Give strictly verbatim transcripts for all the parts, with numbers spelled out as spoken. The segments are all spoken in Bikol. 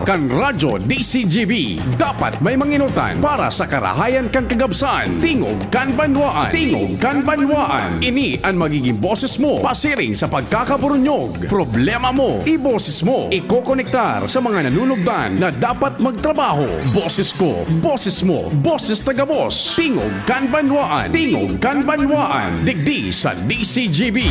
Kan Radyo D C G B, dapat may mangenotan para sa karahayan kan kagabsan. Tingog kan banwaan. Tingog kan banwaan. Ini an magiging boses mo pasiring sa pagkakaburunyog. Problema mo, iboses mo. Ikokonektar sa mga nanunugdan na dapat magtrabaho. Boses ko, boses mo, boses ta gabos. Tingog kan banwaan. Tingog kan banwaan. Digdi sa D C G B.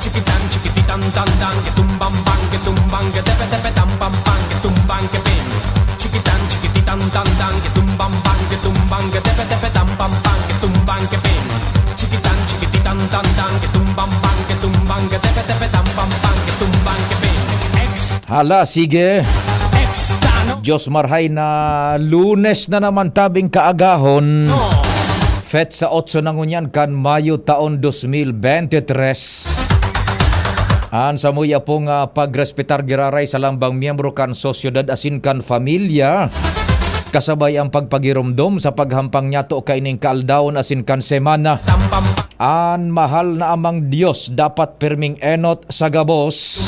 Chikitan, chikititan, tan, tan, ke tumbang, bang, ke tumbang, ke tepe, tepe, tam, pam, pang, ke tumbang, ke ping. Chikitan, chikititan, tan, tan, ke tumbang, bang, ke tumbang, ke tepe, tepe, tam, pam, pang, ke tumbang, ke ping. Chikitan, chikititan, tan, tan, ke tumbang, bang, ke tumbang, ke tepe, tepe, tam, pam, pang, ke tumbang, ke ping. Ex. Hala, sige. Ex, tano. Diyos marhay na Lunes na naman tabing kaagahon. No. Petsa otso na ngunyan kan Mayo taon dos mil bente tres. An samuya pong, ah, pagrespetar giraray sa lambang miyembro kan sosyedad asin kan pamilya, kasabay ang pagpagiromdom sa paghampang niyato kaining kaaldawon asin kan semana. An mahal na Amang Dios dapat pirming enot sa gabos.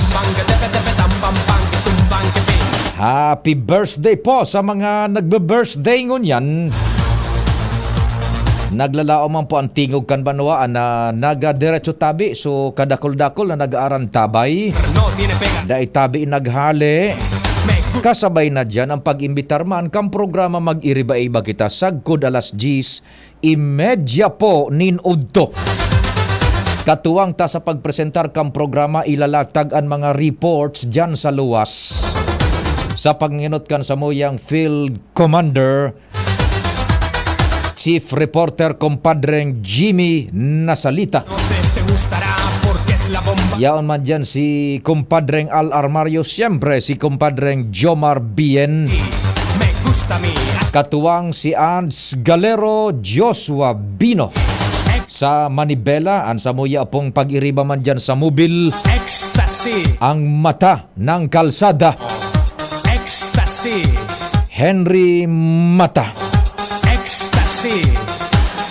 Happy birthday po sa mga nagbe-birthday ngunyan. Naglalaom man po ang tingog kan banwaan na nagadiretso tabi, so kadakul-dakul na nag-aarantabay. Dai tabi naghale. Kasabay na diyan ang pag-imbitar man kan programa Mag-iriba-iba kita sagkod alas diyes y media po nin udto. Katuwang ta sa pagpresentar kan programa, ilalatag an mga reports diyan sa luwas. Sa pangenot kan samuyang Field Commander, Chief Reporter, Compadreng Jimmy Nasalita. Yaon man diyan si Compadreng Al Armario, siyempre si Compadreng Jomar Bien. Katuwang si Ans Galero, Joshua Bino. Sa Manibela, an samuya pong pag-iriba man diyan sa mobil. Ecstasy. Ang mata ng kalsada. Ecstasy. Henry Mata. Ecstasy.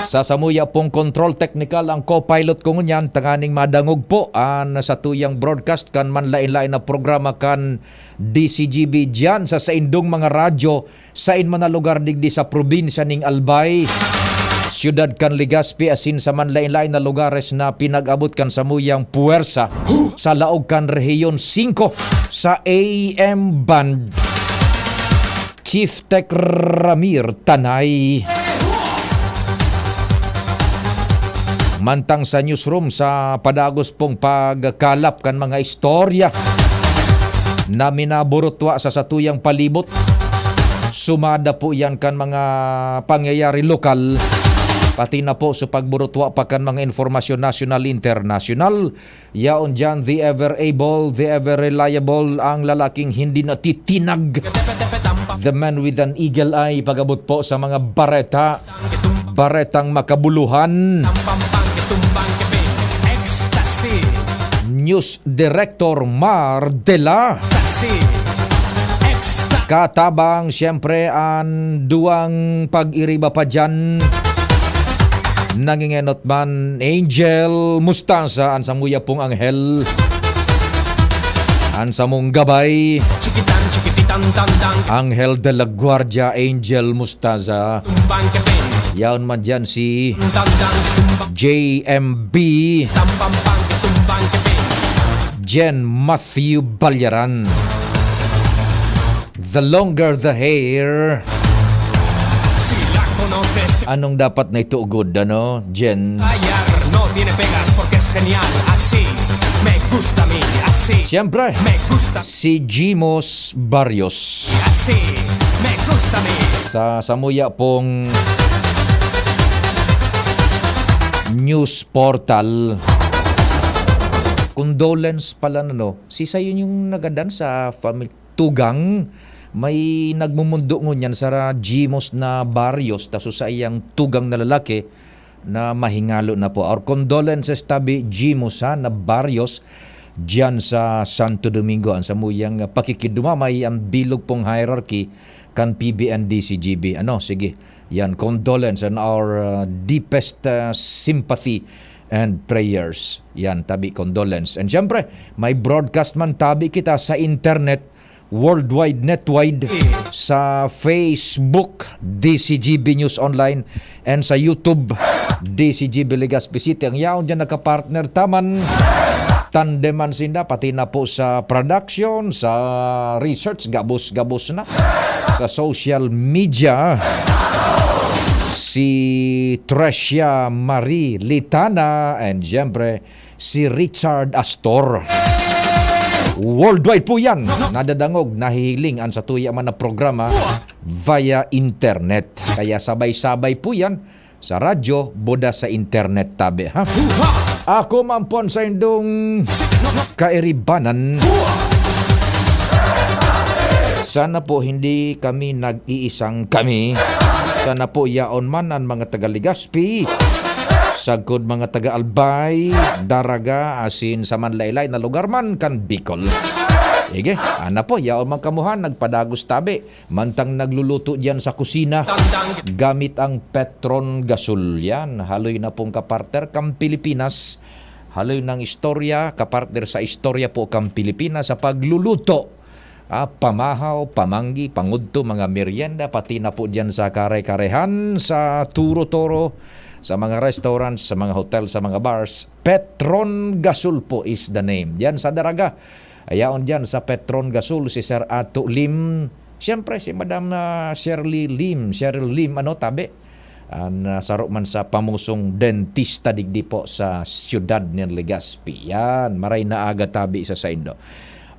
Sa samuya pong control technical ang co-pilot ko ngunyan, tanganing madangog po an satuyang broadcast kan manlain-lain na programa kan D C G B diyan sa saindong mga radyo, sain man na lugar digdi sa probinsya ning Albay, siyudad kan Legazpi, asin sa manlain-lain na lugares na pinag-abot kan samuyang puwersa sa laog kan Rehiyon singko sa A M band. Chief Tech Ramir Tanay. Mantang sa newsroom, sa padagos pong pagkalap kan mga istorya na minaburutwa sa satuyang palibot, sumada po yan kan mga pangyayari lokal, pati na po sa pagburutwa pa kan mga informasyon nasyonal, internasyonal. Yaon diyan, the ever able, the ever reliable, ang lalaking hindi natitinag. The man with an eagle eye, pag-abot po sa mga bareta, baretang makabuluhan. Ecstasy. News Director Mar de la. Ecstasy. Ecstasy. Katabang, siyempre, ang duwang pag-iriba pa dyan. Nangingenot man, Angel Mostaza, an samuya pong anghel. An samong gabay, Chikitan, chikititan, tan, tan. Anghel de la Guardia, Angel Mostaza. Tumbang kepeng. Yaon man dyan si Tan, tan, tumbang. J M B. Tam, pam, pang, tumbang kepeng. Jen Matthew Balyaran. The longer the hair. Si la conoces. Anong dapat na ituugod, ano, Jen? Ayar, no tiene pegas porque es genial. Así me gusta a mí, así. Siyempre, me gusta. Si Jimos Barrios. Así me gusta a mí. Sa samuya pong news portal. Condolence pala, no? Si sayo yung nagadan sa family. Tugang, may nagmumundo ngunyan sa Jimos na Barrios, ta so saiyang tugang na lalaki na mahingalo na po. Our condolences tabi, Jimos, ha, na Barrios, diyan sa Santo Domingo. Ang samuyang pakikidumamay, ang bilog pong hierarchy kan P B N D C G B. Ano, sige. Yan, condolence and our, uh, deepest, uh, sympathy and prayers. Yan, tabi, condolence. And syempre, may broadcast man tabi kita sa internet, worldwide, netwide, sa Facebook, D C G B News Online, and sa YouTube, D C G B Legazpi City. Ang yaon dyan nakapartner taman, tandeman sinda, pati na po sa production, sa research, gabos-gabos na. Sa social media, si Trecia Marie Litana, and syempre, si Richard Astor. Worldwide po yan. Nadadangog, nahihiling an satuya man na programa via internet. Kaya sabay-sabay po yan sa radyo, buda sa internet tabi, ha? Ako man po ang saindong kairibanan. Sana po hindi kami nag-iisang kami. Sana po yaon man ang mga taga Legazpi, sagkod mga taga Albay, Daraga, asin sa manlaylay na lugar man kan Bicol. Sige, ana po, yaon man kamuhan, nagpadagos tabi. Mantang nagluluto diyan sa kusina, gamit ang Petron Gasol. Yan, haloy na pong kapartner kang Pilipinas. Haloy ng istorya, kapartner sa istorya po kang Pilipinas sa pagluluto. Ah, pamahaw, pamanggi, pangudto, mga merienda, pati na po diyan sa kare-karehan, sa turo-toro, sa mga restaurants, sa mga hotel, sa mga bars. Petron Gasol po is the name. Diyan sa Daraga, ayaon diyan sa Petron Gasol, si Sir Ato Lim. Siyempre, si Madam, ah, Shirley Lim, Cheryl Lim, ano, tabi. An, ah, saro man sa pamusong dentista digdi po sa siyudad nin Legazpi. Yan, maray na aga tabi sa saindo.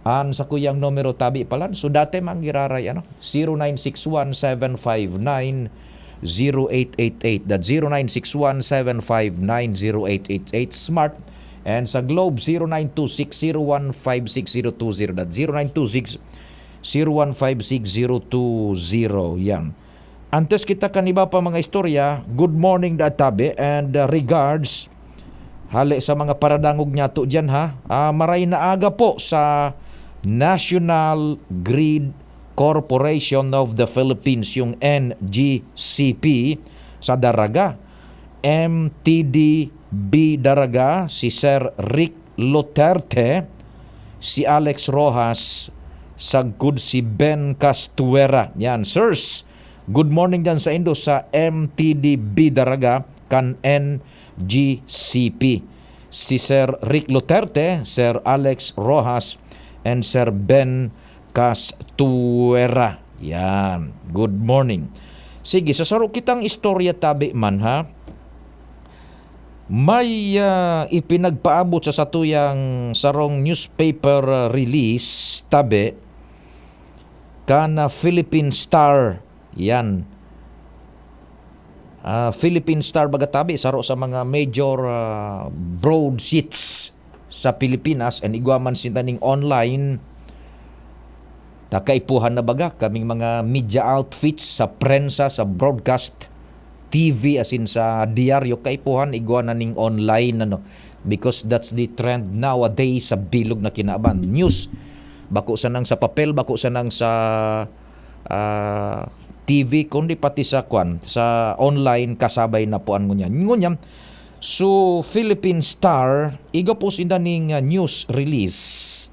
An sakuyang numero tabi palan, so dati man giraray, ano, zero nine six one seven five nine zero eight eight eight. That zero nine six one seven five nine zero eight eight eight Smart. And sa Globe, zero nine two six zero one five six zero two zero. That zero nine two six zero one five six zero two zero. Yan. Antes kita kan iba pa mga istorya, good morning da tabi and, uh, regards. Hale sa mga paradangog niyato diyan, ha. Ah, maray na aga po sa National Grid Corporation of the Philippines, yung N G C P, sa Daraga. M T D B Daraga, si Sir Rick Luterte, si Alex Rojas, sagkod si Ben Castuera. Yan, sirs. Good morning dyan sa indo sa M T D B Daraga kan N G C P. Si Sir Rick Luterte, Sir Alex Rojas, and Sir Ben Castuera. Yan. Good morning. Sige, sa saro kitang istorya tabi man, ha? May, ah, ipinagpaabot sa satuyang sarong newspaper, ah, release, tabi, kan, ah, Philippine Star. Yan. Ah, Philippine Star, baga tabi, saro sa mga major, ah, broadsheets sa Pilipinas, and igwa man sinda ning online. Ta kaipuhan na baga kaming mga media outfits sa prensa, sa broadcast, T V, asin sa diaryo, kaipuhan igwa na ning online, ano, because that's the trend nowadays sa bilog na kinaban. News, bako sanang sa papel, bako sanang sa, ah, T V, kundi pati sa, kwan, sa online, kasabay na po an ngunyan. Ngunyan, so, Philippine Star, igwa po sinda ning, ah, news release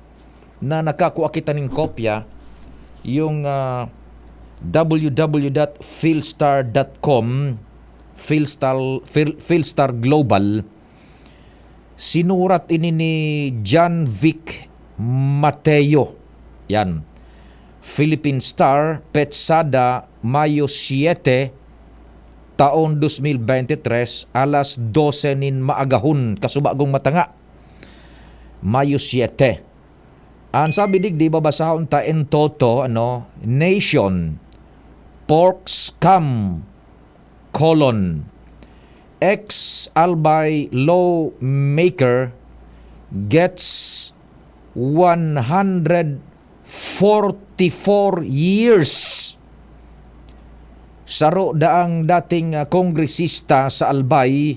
na nakakua kita ning kopya, yung, ah, W W W dot philstar dot com, Philstar, Phil-, Philstar Global. Sinurat ini ni John Vic Mateo. Yan. Philippine Star, petsada, Mayo siete, taon dos mil bente tres, alas dose nin maagahon, kasubagong matanga. Mayo siete. An sabi digdi, babasahon ta en toto, ano, nation, pork scam, colon, ex-Albay lawmaker gets one hundred forty-four years. Saro daang dating, ah, kongresista sa Albay,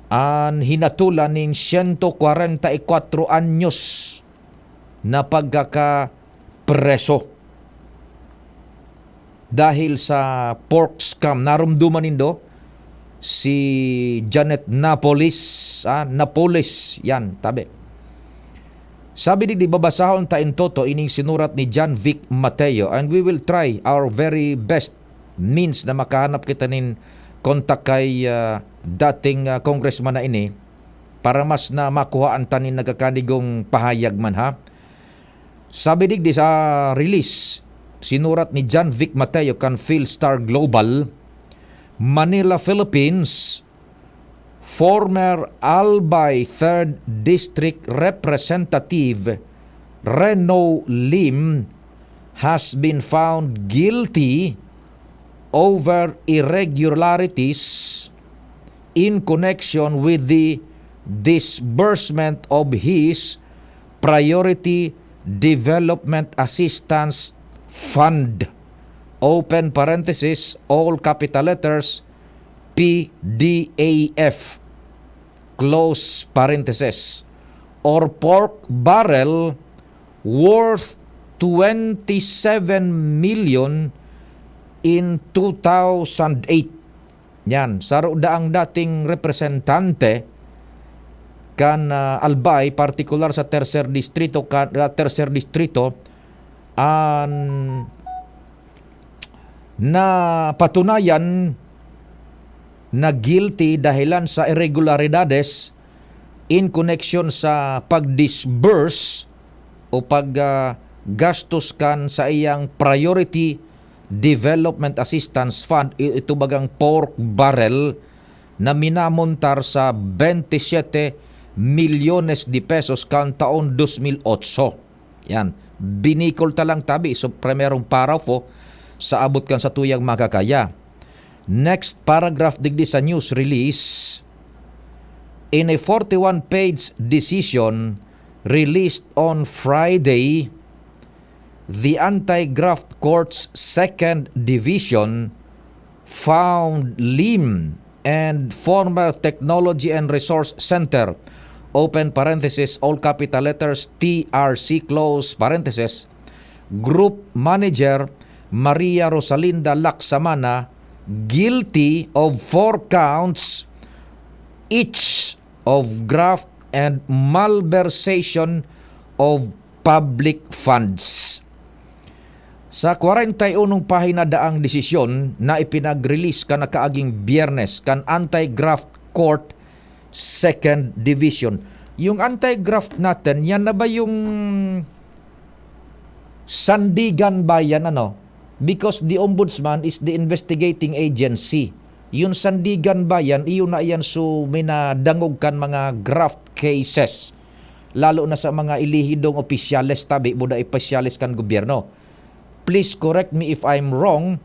an hinatolan nin siyento kwarenta y kwatro anyos na pagkakapreso dahil sa pork scam. Narumduman nindo si Janet Napolis, ah, Napolis, yan, tabi. Sabi digdi, babasahon ta in toto ining sinurat ni John Vic Mateo, and we will try our very best means na makahanap kita nin kontak kay, ah, dating, ah, congressman na ini para mas na makuhaan ta nin nagkakanigong pahayag man, ha. Sabi digdi sa release, sinurat ni John Vic Mateo kan Philstar Global, Manila, Philippines, former Albay Third District Representative Reno Lim has been found guilty over irregularities in connection with the disbursement of his Priority Development Assistance Fund, open parenthesis, all capital letters, P D A F, close parenthesis, or pork barrel worth twenty-seven million in two thousand eight. Yan, saro daa ang dating representante kan, ah, Albay, partikular sa Tercer Distrito, ka-, ah, Tercer Distrito, an napatunayan na guilty dahilan sa irregularidades in connection sa pag-disburse o pag, ah, gastos kan sa iyang Priority Development Assistance Fund, i-, ito bagang pork barrel na minamontar sa veintisiete milyones de pesos kan taon dos mil otso. Yan. Binikol ta lang tabi sa primerong paragrafo sa abot kan satuyang makakaya. Next paragraph digdi sa news release. In a forty-one page decision released on Friday, the Anti-Graft Court's Second Division found Lim and former Technology and Resource Center, open parenthesis, all capital letters, T R C, close parenthesis, Group Manager Maria Rosalinda Laksamana guilty of four counts each of graft and malversation of public funds. Sa kwarenta y unong pahina daang desisyon na ipinag-release kan nakaaging Biyernes kan Anti-Graft Court Second Division. Yung anti-graft natin, yan na ba yung Sandigan ba yan, ano? Because the Ombudsman is the investigating agency. Yung Sandigan ba yan, iyo na yan so minadangog kan mga graft cases. Lalo na sa mga elihidong opisyales, tabi, buda opisyales kan gobyerno. Please correct me if I'm wrong,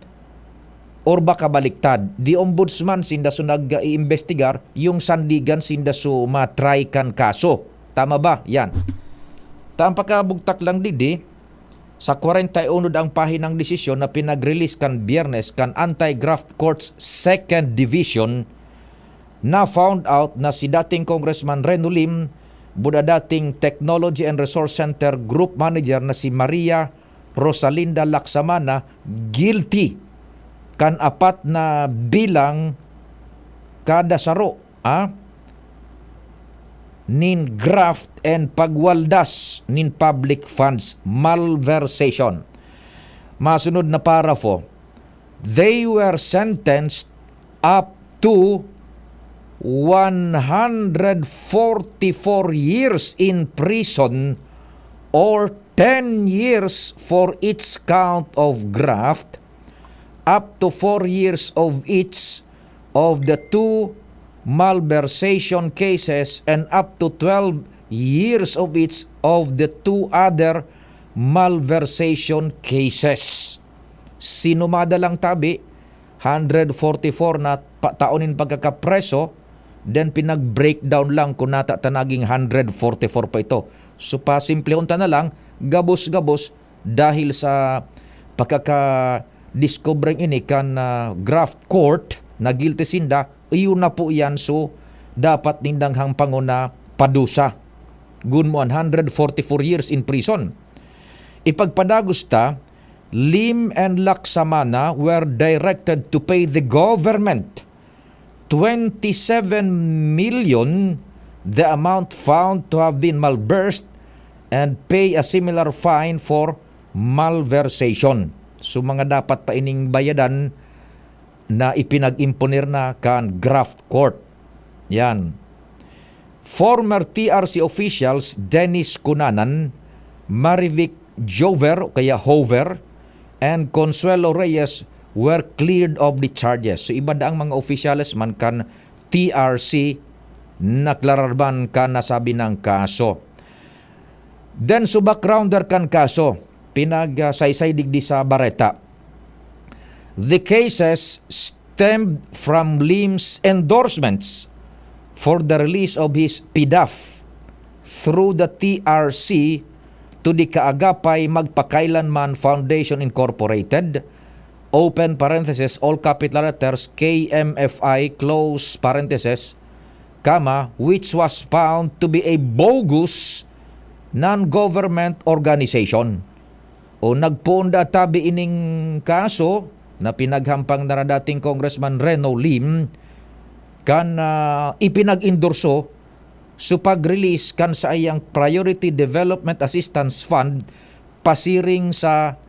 or baka baliktad. The Ombudsman sinda so nag-iimbestigar, yung Sandigan sinda so matry kan kaso. Tama ba? Yan. Ta ang pakabugtak lang digdi, sa kwarenta y uno daang pahinang desisyon na pinag-release kan Biyernes kan Anti-Graft Court's Second Division, na-found out na si dating Congressman Reno Lim, buda dating Technology and Resource Center Group Manager na si Maria Rosalinda Laksamana, guilty kan apat na bilang kada saro, ah, nin graft and pagwaldas nin public funds malversation. Masunod na paragrafo, they were sentenced up to one hundred forty-four years in prison or ten years for each count of graft, up to four years of each of the two malversation cases and up to twelve years of each of the two other malversation cases. Sinumada lang tabi, hundred forty-four na pa-, taon nin pagkakapreso, then pinag-breakdown lang kung nata ta naging hundred forty-four pa ito. So, pasimplehon ta na lang, gabos-gabos, dahil sa pagkaka-discover ini kan, ah, graft court na guilty sinda, iyon na po yan. So, dapat nindang hampangon na padusa. Gun mo an hundred forty-four years in prison. Ipagpadagos ta, Lim and Laksamana were directed to pay the government twenty-seven million, the amount found to have been malversed, and pay a similar fine for malversation. So, mga dapat pa ining bayadan na ipinag-imponer na kan graft court. Yan. Former T R C officials Dennis Cunanan, Marivic Jover o kaya Hover, and Consuelo Reyes were cleared of the charges. So, iba daang mga opisyales man kan T R C naklarar man kan nasabi nang kaso. Then, so, backgrounder kan kaso, pinagsaysay digdi sa bareta. The cases stemmed from Lim's endorsements for the release of his PDAF through the T R C to the Kaagapay Magpakailanman Foundation Incorporated, open parenthesis, all capital letters, K M F I, close parenthesis, comma, which was found to be a bogus non-government organization. O nagpoon da tabi ining kaso na pinaghampang na dating Congressman Reno Lim kan, ah, ipinag-endorso sa pag-release kan saiyang Priority Development Assistance Fund pasiring sa,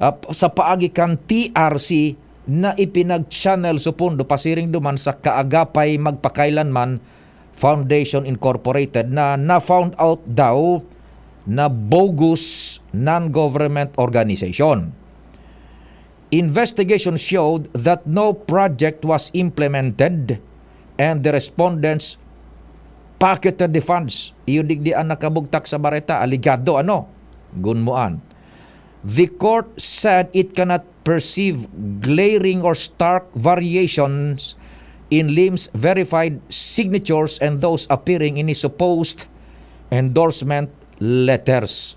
ah, sa paagi kan T R C na ipinag-channel sa pondo pasiring duman sa Kaagapay Magpakailanman Foundation Incorporated na na-found out daw na bogus non-government organization. Investigation showed that no project was implemented and the respondents pocketed the funds. Iyo digdi ang nakabugtak sa bareta, alegado ano, gunmoan. The court said it cannot perceive glaring or stark variations in Lim's verified signatures and those appearing in his supposed endorsement letters.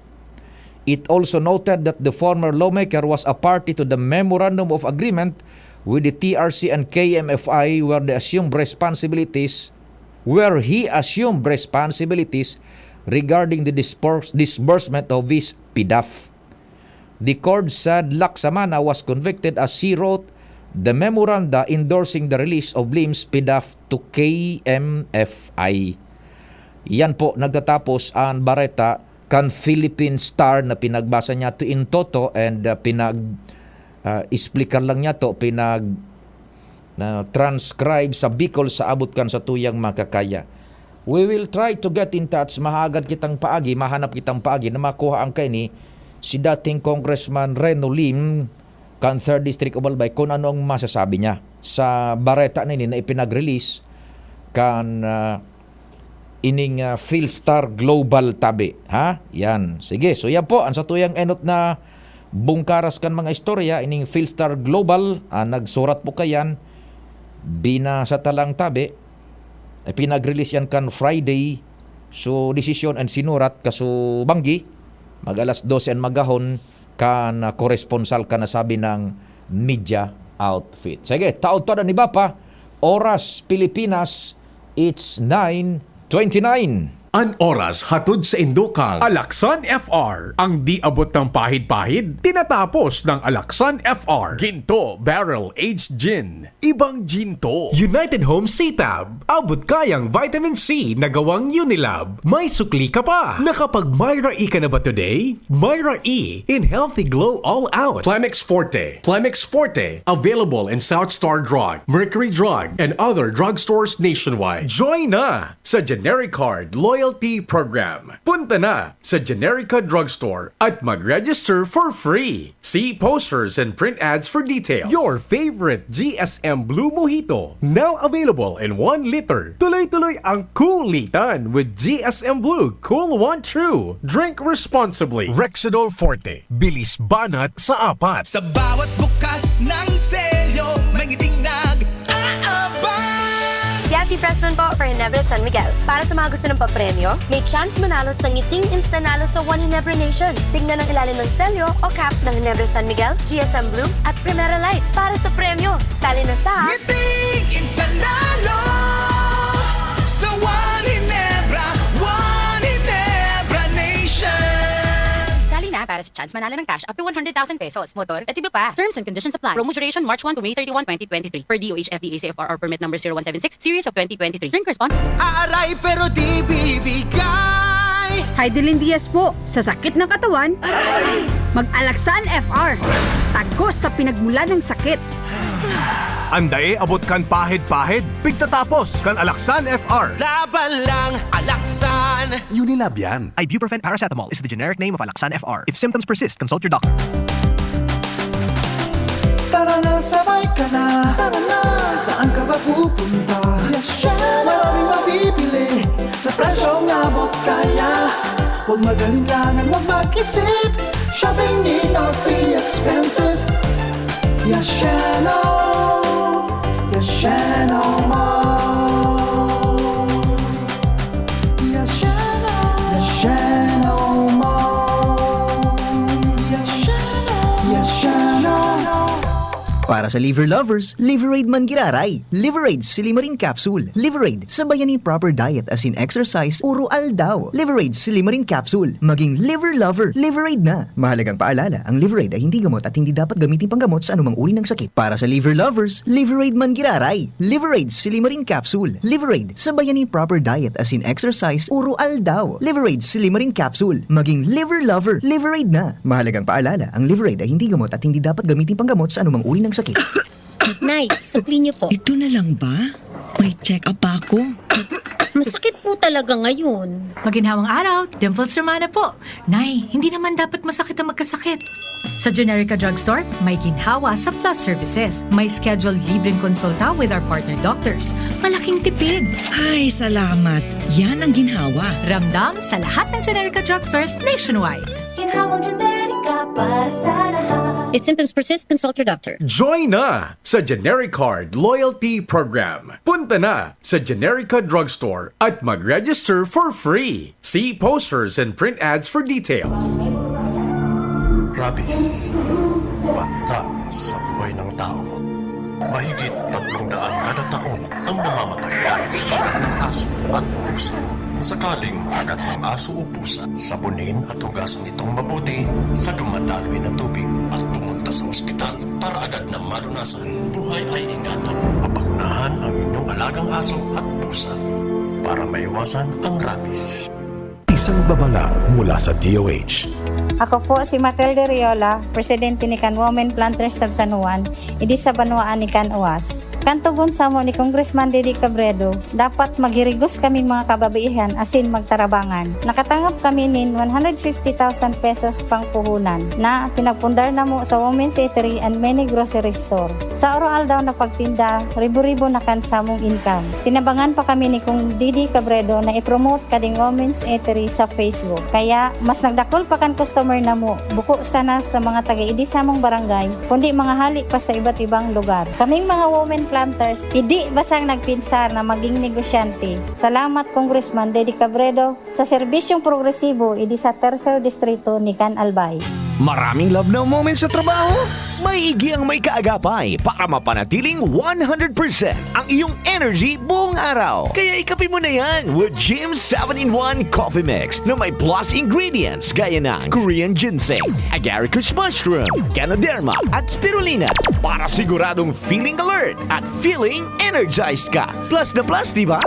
It also noted that the former lawmaker was a party to the Memorandum of Agreement with the T R C and K M F I, where the assumed responsibilities, where he assumed responsibilities regarding the disburse-, disbursement of his PDAF. The court said Laksamana was convicted as he wrote the memoranda endorsing the release of Lim's PDAF to K M F I. Yan po, nagtatapos ang bareta kan Philippine Star na pinagbasa niyato in toto and, ah, pinag, ah, explicar lang niyato, pinag, na transcribe sa Bicol sa abot kan satuyang makakaya. We will try to get in touch, mahagad kitang paagi, mahanap kitang paagi na makuha ang kaini si dating Congressman Reno Lim kan Third District of Albay kung ano ang masasabi niya sa bareta na ini na ipinag-release kan, ah, ining, ah, Philstar Global tabi, ha? Yan. Sige, so yan po ang satuyang enot na bungkaras kan mga istorya, ining Philstar Global, ah, nagsurat po kayan, binasa ta lang tabi, ay pinag-release yan kan Friday, so desisyon and sinurat kaso banggi, mag alas dose an magahon, kan, ah, koresponsal kan nasabi nang media outfit. Sige, taod-taod an iba pa. Oras, Pilipinas, it's nine twenty-nine. An oras hatod sa Indokang Alaksan F R. Ang di abot ng pahid-pahid, tinatapos ng Alaksan F R. Ginto Barrel Aged Gin. Ibang Ginto. United Home Sitab. Abot kayang vitamin C na gawang Unilab. May sukli ka pa. Nakapag Myra E ka na ba today? Myra E in Healthy Glow All Out. Plemex Forte. Plemex Forte. Available in South Star Drug, Mercury Drug, and other drugstores nationwide. Join na sa Generic Card Loyalty Program. Punta na sa Generica Drugstore at mag-register for free. See posters and print ads for details. Your favorite G S M Blue Mojito, now available in one liter. Tuloy-tuloy ang kulitan with G S M Blue Cool One True. Drink responsibly. Rexidol Forte, bilis banat sa apat. Sa bawat bukas ng selyo, may ngiting nag-aabang. Yasi Pressman po for Ginebra San Miguel. Para sa mga gusto ng papremyo, may chance manalo sa ngiting instanalo sa One Ginebra Nation. Tignan ang ilalim ng selyo o cap ng Ginebra San Miguel, G S M Blue at Primera Light para sa premyo. Sali na sa Ngiting Instanalo! The One Ginebra, One Ginebra Nation. Sali na para sa chance manalo ng cash up to one hundred thousand pesos, motor at iba pa. Terms and conditions apply. Promo duration March one to May thirty-one, twenty twenty-three. Per D O H F D A C F R R permit number zero one seven six, series of twenty twenty-three. Drink responsibly. Aaray pero di bibigay. Hidilyn Diaz po, sa sakit ng katawan, mag-Alaxan F R. Tagos sa pinagmula ng sakit. Andae abot kan pahid-pahid, pigtatapos kan Alaxan F R. Laban lang, Alaxan. Unilab yan. Ibuprofen paracetamol is the generic name of Alaxan F R. If symptoms persist, consult your doctor. Tara na, sabay ka na. Tara na, saan ka ba pupunta? Yes, syempre. Maraming mabibili sa presyong abot kaya. Huwag mag-alinlangan, huwag mag-isip. Shopping need not be expensive. Yes, Sheno. Yes, Sheno Mall. Yes, Sheno. Yes, Sheno Mall. Yes, Sheno. Yes, Sheno. Para sa liver lovers, Liveraid man giraray. Liveraid Silimarin Capsule. Liveraid, sabayan nin proper diet asin exercise oro-aldaw. Liveraid Silimarin Capsule. Maging liver lover, Liveraid na. Mahalagang paalala, ang Liveraid ay hindi gamot at hindi dapat gamitin panggamot sa anumang uri ng sakit. Para sa liver lovers, Liveraid man giraray. Liveraid Silimarin Capsule. Liveraid, sabayan nin proper diet asin exercise oro-aldaw. Liveraid Silimarin Capsule. Maging liver lover, Liveraid na. Mahalagang paalala, ang Liveraid ay hindi gamot at hindi dapat gamitin panggamot sa anumang uri ng sakit. Nay, sukli niyo po. Ito na lang ba? May check-up pa ako. Masakit po talaga ngayon. Maginhawang araw, Dimples Romana po. Nay, hindi naman dapat masakit ang magkasakit. Sa Generica Drugstore, may ginhawa sa Plus Services. May scheduled libreng konsulta with our partner doctors. Malaking tipid! Ay, salamat. Yan ang ginhawa. Ramdam sa lahat ng Generica Drugstores nationwide. Ginhawang Generica para sa lahat. If symptoms persist, consult your doctor. Join na sa Genericard Loyalty Program. Punta na sa Generica Drugstore at mag-register for free. See posters and print ads for details. Rabies. Banta sa buhay ng tao. Mahigit tatlong daan kada taon ang namamatay dahil sa pagkain ng aso at pusa. Sakaling hagat ng aso o pusa, sabunin at hugasan itong mabuti sa dumadaloy na tubig at pumunta sa ospital para agad na malunasan. Buhay ay ingatan. Mapagunahan ang inyong alagang aso at pusa para maiwasan ang rabies. Isang babala mula sa D O H. Ako po si Matilde Riola, presidente ni Kan Women Planters of San Juan, idi sa banwaan ni Kan Uas. Kan tugon samo ni Congressman Didi Cabredo, dapat maghirigos kaming mga kababaihan asin magtarabangan. Nakatangop kami nin one hundred fifty thousand pesos pangpuhunan na pinagpundar namo sa Women's Eatery and Mini Grocery Store. Sa oro-aldaw na pagtinda, ribo-ribo na kan samong income. Tinabangan pa kami ni Kong Didi Cabredo na i-promote kading Women's Eatery sa Facebook. Kaya, mas nagdakul pa kan customer namo, buko sana sa mga taga-idi samong barangay, kundi mga hali pa sa iba't ibang lugar. Kaming mga women planters, idi basang nagpinsar na maging negosyante. Salamat, Congressman Didi Cabredo, sa serbisyong progresibo idi sa Tercer Distrito ni Can Albay. Maraming love now moments sa trabaho? Maigi ang may kaagapay para mapanatiling one hundred percent ang iyong energy buong araw. Kaya ikape mo na yan with Jim seven-in-one Coffee Mix na may plus ingredients gaya ng Korean ginseng, agaricus mushroom, ganoderma, at spirulina para siguradong feeling alert at feeling energized ka. Plus na plus, di ba?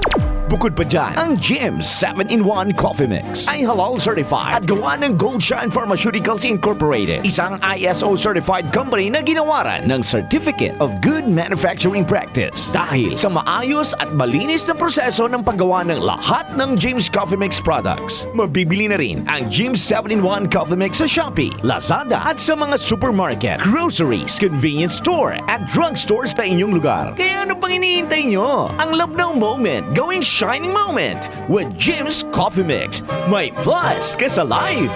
Bukod pa dyan, ang Jim seven-in-one Coffee Mix ay halal certified at gawa ng Gold Shine Pharmaceuticals Incorporated, isang I S O certified company na ginawaran ng Certificate of Good Manufacturing Practice. Dahil sa maayos at malinis na proseso ng paggawa ng lahat ng Jim's Coffee Mix products, mabibili na rin ang Jim's seven-in-one Coffee Mix sa Shopee, Lazada at sa mga supermarket, groceries, convenience store at drugstore sa inyong lugar. Kaya ano pang hinihintay nyo? Ang love now moment, gawing shining moment with Jim's Coffee Mix. May plus ka sa life!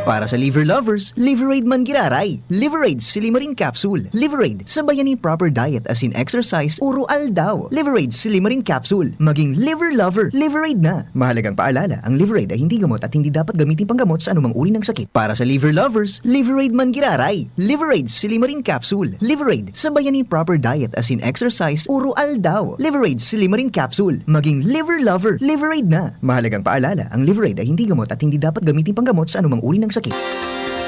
Para sa liver lovers, Liveraid man giraray. Liveraid Silimarin Capsule. Liveraid, sabayan ni proper diet asin exercise, uro aldaw. Liveraid Silimarin Capsule. Maging liver lover, Liveraid na. Mahalagang paalala, ang Liveraid ay hindi gamot at hindi dapat gamitin panggamot sa anumang uri ng sakit. Para sa liver lovers, Liveraid man giraray. Liveraid Silimarin Capsule. Liveraid, sabayan ni proper diet asin exercise, uro aldaw. Liveraid Silimarin Capsule. Maging liver lover, Liveraid na. Mahalagang paalala, ang Liveraid ay hindi gamot at hindi dapat gamitin panggamot sa anumang uri ng sakit.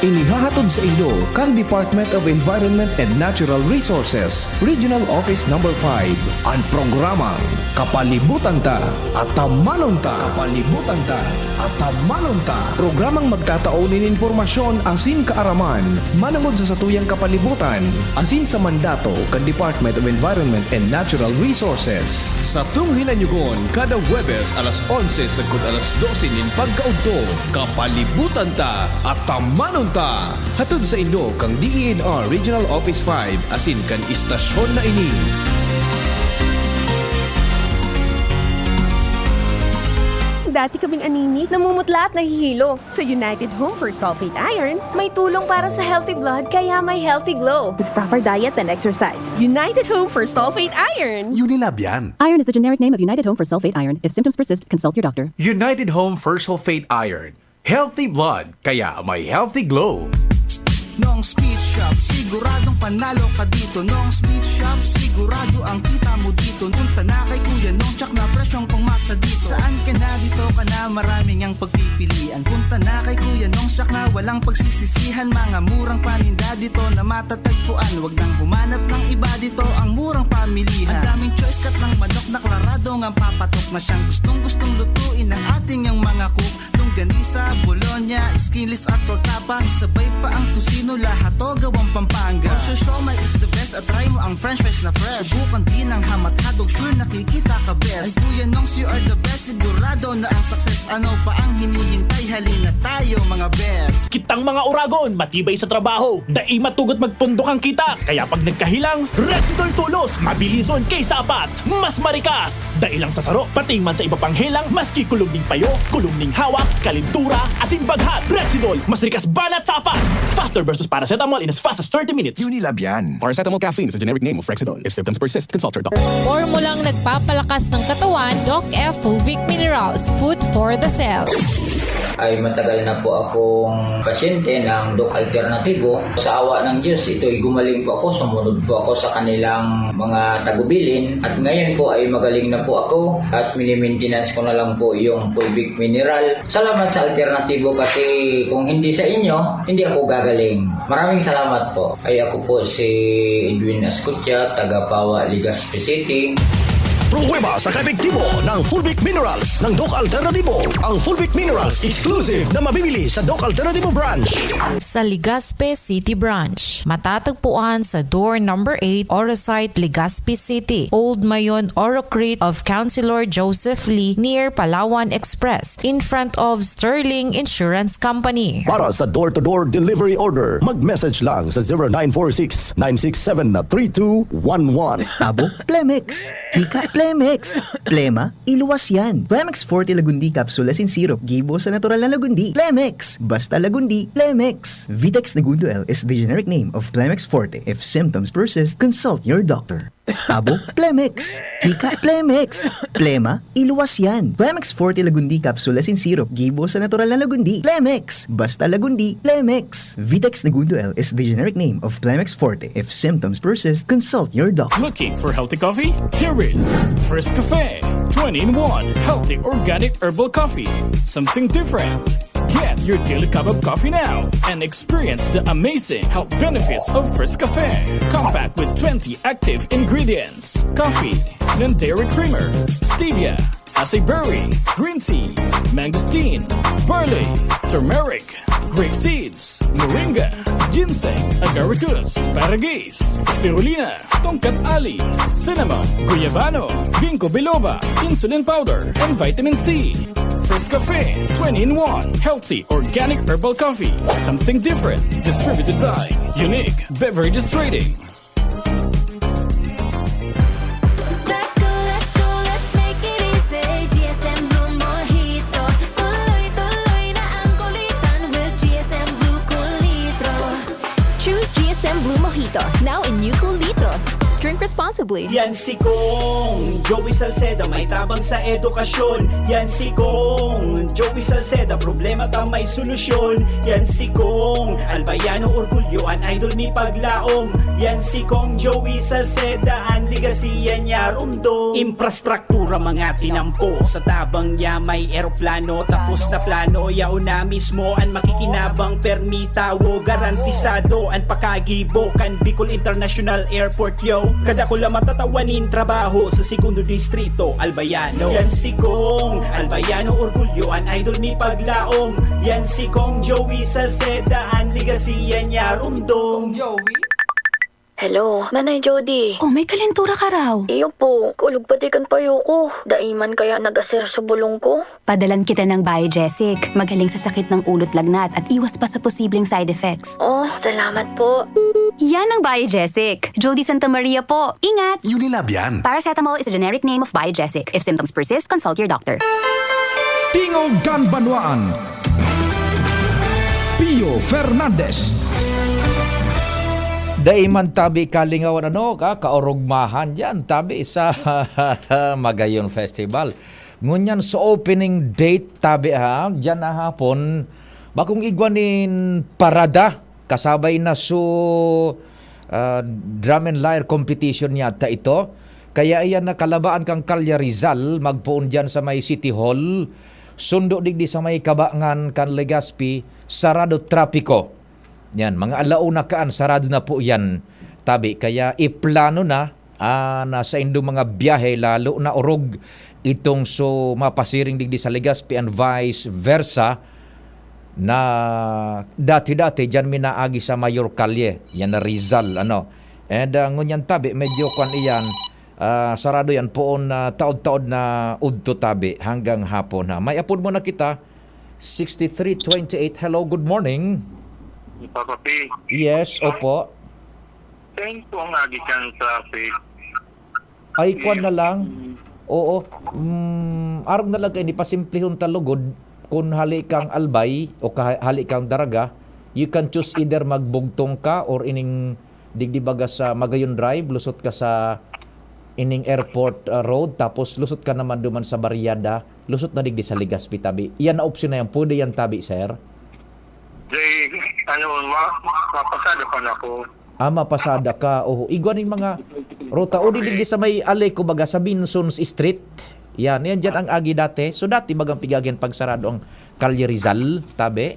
Inihahatod sa inyo kan Department of Environment and Natural Resources, Regional Office Number five, an programang Kapalibutan Ta, Atamanon Ta. Kapalibutan Ta, Atamanon Ta. Programang magtatao nin impormasyon asin kaaraman manongod sa satuyang kapalibutan asin sa mandato kan Department of Environment and Natural Resources. Satong hinanyugon kada Huwebes alas onse sagkod alas dose nin pagkaudto, Kapalibutan Ta, Atamanon Ta. Hatod sa inyo kan D E N R Regional Office five asin kan istasyon na ini. Dati kaming anemic, namumutla at nahihilo. Sa United Home for Sulfate Iron, may tulong para sa healthy blood, kaya may healthy glow. With proper diet and exercise. United Home for Sulfate Iron. Unilab yan. Iron is the generic name of United Home for Sulfate Iron. If symptoms persist, consult your doctor. United Home for Sulfate Iron. Healthy blood, kaya may healthy glow. Nong Speed Shop, siguradong panalo ka dito. Nong Speed Shop, sigurado ang kita mo dito. Punta na kay Kuya Nong, tsak na presyong pangmasa dito. Saan ka na, dito ka na, maraming ang pagpipilian. Punta na kay Kuya Nong, tsak na walang pagsisisihan. Mga murang paninda dito na matatagpuan. Wag nang humanap ng iba dito, ang murang pamilihan. Ang daming choice, cut ng manok na klarado ngang papatok na siyang gustong-gustong lutuin ng ating yang mga cook. Longganisa, bologna, skinless at tortapa. Isabay pa ang tocino, lahat to gawang Pampanga. Ang siomai is the best at try mo ang french fries na fresh. Subukan din ang ham at hotdog, sure nakikita ka best. Ay Kuya Nongs, you are the best, sigurado na ang success. Ano pa ang hinihintay? Halina tayo, mga best. Kitang mga oragon, matibay sa trabaho, dai matugot magpundok ang kita. Kaya pag nagkahelang, Rexidol tolos, mabilison kay sapat, mas marikas. Dai lang sa saro, pati man sa iba pang helang, maski kulog ning payo, kulog ning hawak, kalentura, asin baghat. Rexidol, mas rikas banat sa apat. Faster versus paracetamol in as fast as thirty minutes. Unilab yan. Paracetamol caffeine is a generic name of Rexidol. If symptoms persist, consult your doctor. Formulang nagpapalakas ng katawan, Doc F Fulvic Minerals, food for the cell. Ay matagal na po akong pasyente ng Doc Alternatibo. Sa awa ng Diyos, ito'y gumaling po ako, sumunod po ako sa kanilang mga tagubilin. At ngayon po ay magaling na po ako at minimintenance ko na lang po yung Fulvic Mineral. Salamat sa Alternatibo kasi kung hindi sa inyo, hindi ako gagaling. Maraming salamat po. Ay ako po si Edwin Ascutia, taga Pawa, Legazpi City. Pruweba sa kaepektibo ng Fulvic Minerals ng Doc Alternatibo. Ang Fulvic Minerals exclusive na mabibili sa Doc Alternatibo branch. Sa Legazpi City Branch, matatagpuan sa door number eight, Orosite, Legazpi City, Old Mayon, Orocrit of Councilor Joseph Lee, near Palawan Express, in front of Sterling Insurance Company. Para sa door-to-door delivery order, mag-message lang sa zero nine four six, nine six seven, three two one one. Abo, Plemex. Hika, Plemex. Plema, iluwas yan. Plemex Forte Lagundi Capsule asin Syrup, gibo sa natural na Lagundi. Plemex. Basta Lagundi, Plemex. Vitex Negundo L is the generic name of Plemex Forte. If symptoms persist, consult your doctor. Abo, Plemex. Hika, Plemex. Plema, iluwas yan. Plemex Forte Lagundi Capsule asin Syrup, gibo sa natural na Lagundi. Plemex. Basta Lagundi, Plemex. Vitex Negundo L is the generic name of Plemex Forte. If symptoms persist, consult your doctor. Looking for healthy coffee? Here is Frescafe, twenty-in-one healthy organic herbal coffee. Something different. Get your daily cup of coffee now and experience the amazing health benefits of Frescafe. Compact with twenty active ingredients: coffee, non-dairy creamer, stevia, acai berry, green tea, mangosteen, barley, turmeric, grape seeds, moringa, ginseng, agaricus, paragis, spirulina, tongkat ali, cinnamon, guyabano, ginkgo biloba, insulin powder, and vitamin C. Frescafe, twenty-in-one healthy organic herbal coffee. Something different. Distributed by Unique Beverages Trading. Let's go, let's go, let's make it easy. G S M Blue Mojito. Tuloy-tuloy na ang kulitan with G S M Now in New Cool Dito. Drink responsibly. Yan si Kong Joey Salceda, may tabang sa edukasyon. Yan si Kong Joey Salceda, problema ta may solusyon. Yan si Kong Albayano, orgulyo an idol mi paglaom. Yan si Kong Joey Salceda, an legacy yan niya rumdom. Infrastruktura mga tinampo, sa tabang niya may eroplano, tapos na plano, yaon na mismo an makikinabang, permi tawo, garantisado an pakagibo kan Bicol International Airport, yo. Kadakula matatawa nin trabaho sa segundo distrito, Albayano. Yan si Kong Albayano, orgulyo an idol mi paglaom. Yan si Kong Joey Salceda, an legacy yan niya rumdom. Joey? Hello, Nanay Jody. Oh, may kalentura ka raw. Iyo po, kulog pati kan payo ko. Dai man kaya nag-aser sa bulong ko. Padalan kita ng Biogesic. Magaling sa sakit ng ulo't lagnat at iwas pa sa posibleng side effects. Oh, salamat po. Yan ang Biogesic. Jody Santa Maria po. Ingat! Unilab yan. Paracetamol is a generic name of Biogesic. If symptoms persist, consult your doctor. Tingog kan Banwaan. Pio Fernandez. Dai man tabi kalingawan, ano, ka, kaorogmahan yan, tabi sa Magayon Festival. Ngunyan sa opening date, tabi ha, diyan na hapon, bakong igwa nin parada, kasabay na su, ah, drum and lyre competition yata ito. Kaya iyan na kalabaan kang Kalye Rizal, magpoon diyan sa may City Hall, sundo digdi sa may kabangan kan Legazpi, sarado trapiko. Yan, mga ala una kaan, sarado na po yan, tabi. Kaya iplano na, ah, na saindong mga biyahe, lalo na orog itong so mapasiring digdi sa Legazpi and vice versa, na dati-dati diyan mi naagi sa Mayor Calle, yan na Rizal, ano. And, ah, ngunyan tabi, medyo kwan iyan, ah, sarado yan poon na taod-taod na udto tabi hanggang hapon, ha. May apod mo na kita, sixty-three twenty-eight. Hello, good morning. Papa P. Yes, opo. Saan po ang agi kan traffic? Ay, kwan na lang. Oo. Mm, arog na lang kaini, pasimplihon ta lugod. Kun hali kang Albay o kaha-, hali kang Daraga, you can choose either magbugtong ka or ining digdi baga sa Magayon Drive, lusot ka sa ining airport, ah, road, tapos lusot ka naman duman sa Barriada, lusot na digdi sa Legazpi tabi. Iyan na opsyon na yan. Pwede yan tabi, sir. Jay, ano, ma-, mapasada pa na ako. Ah, mapasada ka. Oho. Igwa ning mga ruta. O, di digdi sa may Aleco baga, sa Binson's Street. Yan, yan dyan ang agi dati. So, dati bagang pigagihan pagsarado ang Kalye Rizal, tabi?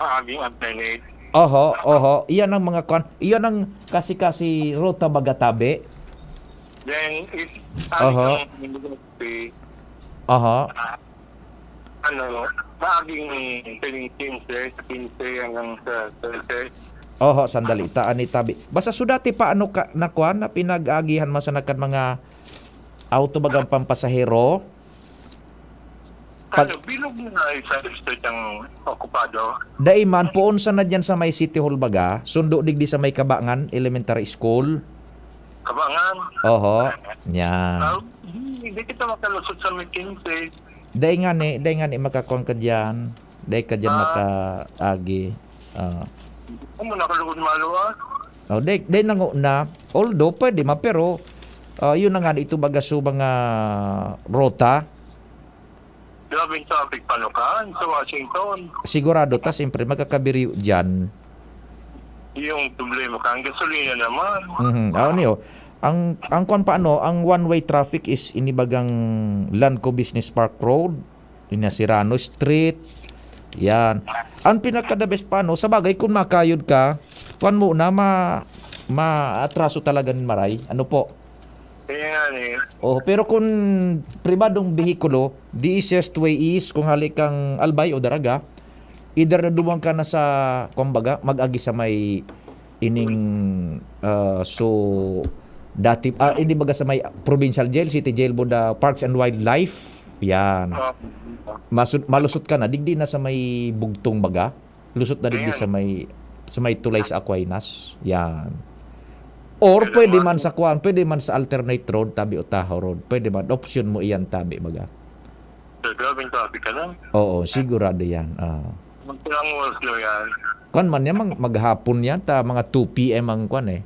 Ah, aging alternate. Oho, oho. Iyan ang mga kwan. Iyan ang kasi-kasi ruta baga, tabi. Then, if, Oho. Ang Oho. Ah, ano, maaging piling quince, quince hanggang sa thirty. Oho, sandali. Ta, ani tabi. Basta so dati pa, ano ka, na kwan, na pinag-aagihan man sana kan mga auto bagang pampasahero. Pag Ano, bilog na nga isa, isa siyang okupado. Dai man, poon sana dyan sa may City Hall baga, sundo digdi sa may Kabangan Elementary School. Kabangan? Oho. Yan. Ah, hindi, hindi kita makalusot sa may quince. Dai nga ni, dai nga ni makakuan ka diyan. Dai ka diyan Ah. makaagi. Ah. Ano, nakalugod malo, ah? Oh, dai, dai nango na. Although, pwede ma, pero, ah, yun na nga, ito baga so mga rota. Grabeng traffic pa, no, kan sa Washington. Sigurado ta, siyempre, magkakabiriw diyan. Yung problema ka, ang gasolina naman. Mhm. Ah, ano yun? Ang, ang kwan pa, ano, ang one-way traffic is inibagang Lanco Business Park Road, Inasirano Street. Yan. Ang pinaka the best pa, no? Sa bagay, kung makayod ka, kwan mo na, ma-, maatraso talaga nin maray. Ano po? Kaya nga, eh. Oh, pero kung pribadong behikulo, the easiest way is kung hali kang Albay o Daraga, either na duman ka na sa, kumbaga, mag-agi sa may ining, ah, so, dati, ah, hindi baga sa may provincial jail, city jail, boda Parks and Wildlife. Yan. Ah. Masud-, malusot ka na, digdi na sa may bugtong baga. Lusot na digdi Ayan. sa may, sa may tulay sa Aquinas. Yan. Or Pero pwede ma- man sa kuan, pwede man sa alternate road, tabi o Tahaw Road. Pwede man, option mo iyan, tabi, baga. So, grabing traffic ka lang. Oo, sigurado yan. Ah. Magkailang oras daw yan? Kwan man yan, mag-, maghapon yan, ta mga two P M ang kwan eh.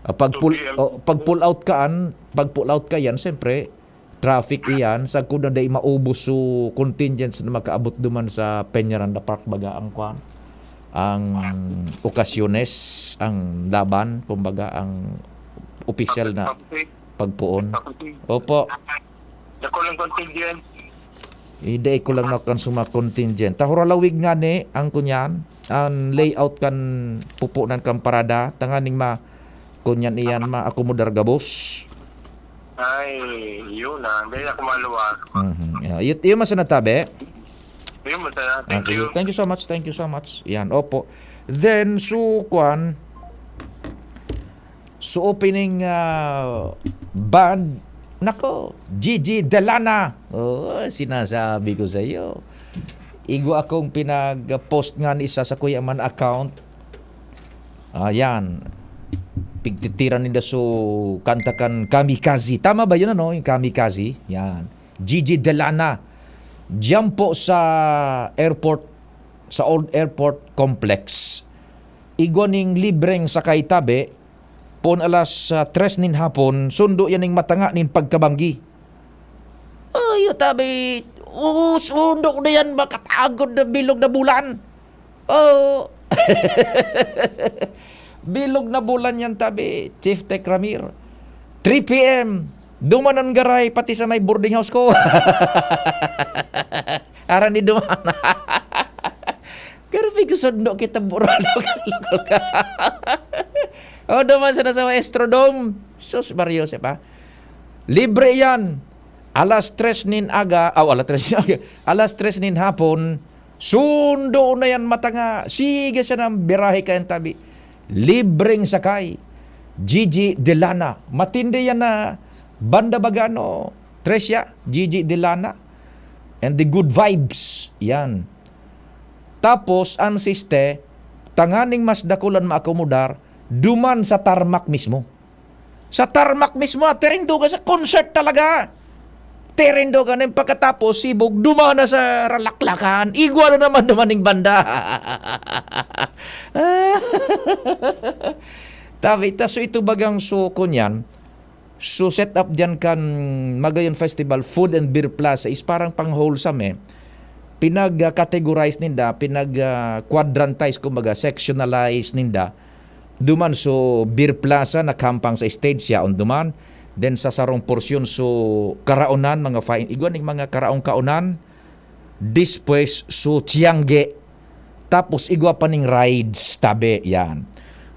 Ah, pag pull, two P M. Oh, pag pull out ka, an, pag pull out ka yan, siyempre, traffic iyan, sagkod na dai maubos so contingents na makaabot duman sa Peñaranda Park, baga ang kwan, ang okasyones, ang laban, kumbaga, ang opisyal na Kapatid. Pagpuon. Kapatid. Opo. Dako lang contingent. Eh, dai ko lang nakan sa mga contingent. Ta huralawig ngani ang kunyan, ang layout kan pupunan kan parada, tanganing ma-, kunyan iyan, maakomodar gabos. Ay, yun ah. Dai ako maluwas. Mhm. Yeah. Yun, yun man sana tabi. Yun man sana. Ah, Thank sige. you. Thank you so much. Thank you so much. Yan, opo. Then, so, kwan, so, opening, ah, band, nako, Gigi Delana. Oh, sinasabi ko sa iyo. Igwa akong pinag-post nga ni isa sa Kuya Man account. Ayan. Pigtitiran ninda so kanta kan Kamikaze. Tama ba yun, ano? Yung Kamikaze? Yan. Gigi Delana. Diyan po sa airport, sa old airport complex. Igwa ning libreng sakay tabi, poon alas, ah, tres nin hapon, sundo yan ning matanga nin pagkabanggi. Ay, tabi, oo, sundo ko na yan, makatagod na bilog na bulan. Oo. Bilog na bulan yan, tabi, Chief Tech Ramir. Three P M, duman an garay, pati sa may boarding house ko. Aran ni duman. Grabe ko sundo kita, burado ka, loko ka. O, duman sa nasa Astrodome. Sus, Mario, siya pa. Libre yan. Alas tres nin aga, aw, alas tres nin aga. Alas tres nin hapon, sundo na yan, matanga. Sige siya ng birahe kayang tabi. Libreng sakay. Gigi Delana. Matindi yan na banda baga, ano, Tricia, Gigi Delana. And the good vibes. Yan. Tapos, ang siste, tanganing mas dakulan maakomodar, duman sa tarmac mismo. Sa tarmac mismo, ah, tirindogan sa concert talaga. Tirindogan, yung pagkatapos, sibog, duman na sa Ralaklakan. Igwa na naman, duman ning banda. Tabi, ta, so ito bagang suko niyan, so set up diyan kan Magayon Festival Food and Beer Plaza is parang pang wholesome eh. Pinag-categorize ninda, pinag, ah, quadrantize, kumbaga, sectionalize ninda. Duman so Beer Plaza nakahampang sa stage, yaon duman. Then sa sarong porsyon so karaonan, mga fine, igwa ning mga karaong-kaonan. Despues so tiangge. Tapos igwa pa ning rides, tabi, yan.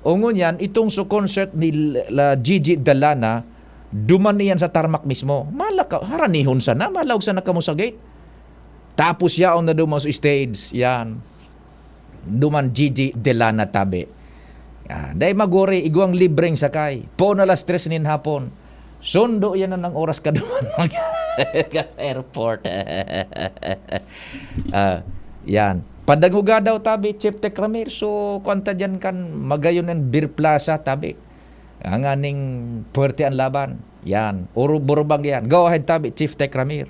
O ngunyan, itong so concert ni L-, la Gigi Dalana, duman iyan sa tarmac mismo. Malakaw, haranihon sana, malawag sana kamo sa gate. Tapos yaon na duman sa stage, yan. Duman Gigi Delana tabi. Ah, dai maguri, igwang libreng sakay. Poon alas tres nin hapon. Sundo yan na ng oras ka duman mag-, ka sa airport. Ah, yan. Padanguga daw tabi, Chief Tech Ramir. So, kuwan ta dyan kan Magayon and Beer Plaza tabi. Ang aning puwerte ang laban. Yan. Uru-, burubang yan. Go ahead, tabi, Chief Tech Ramir.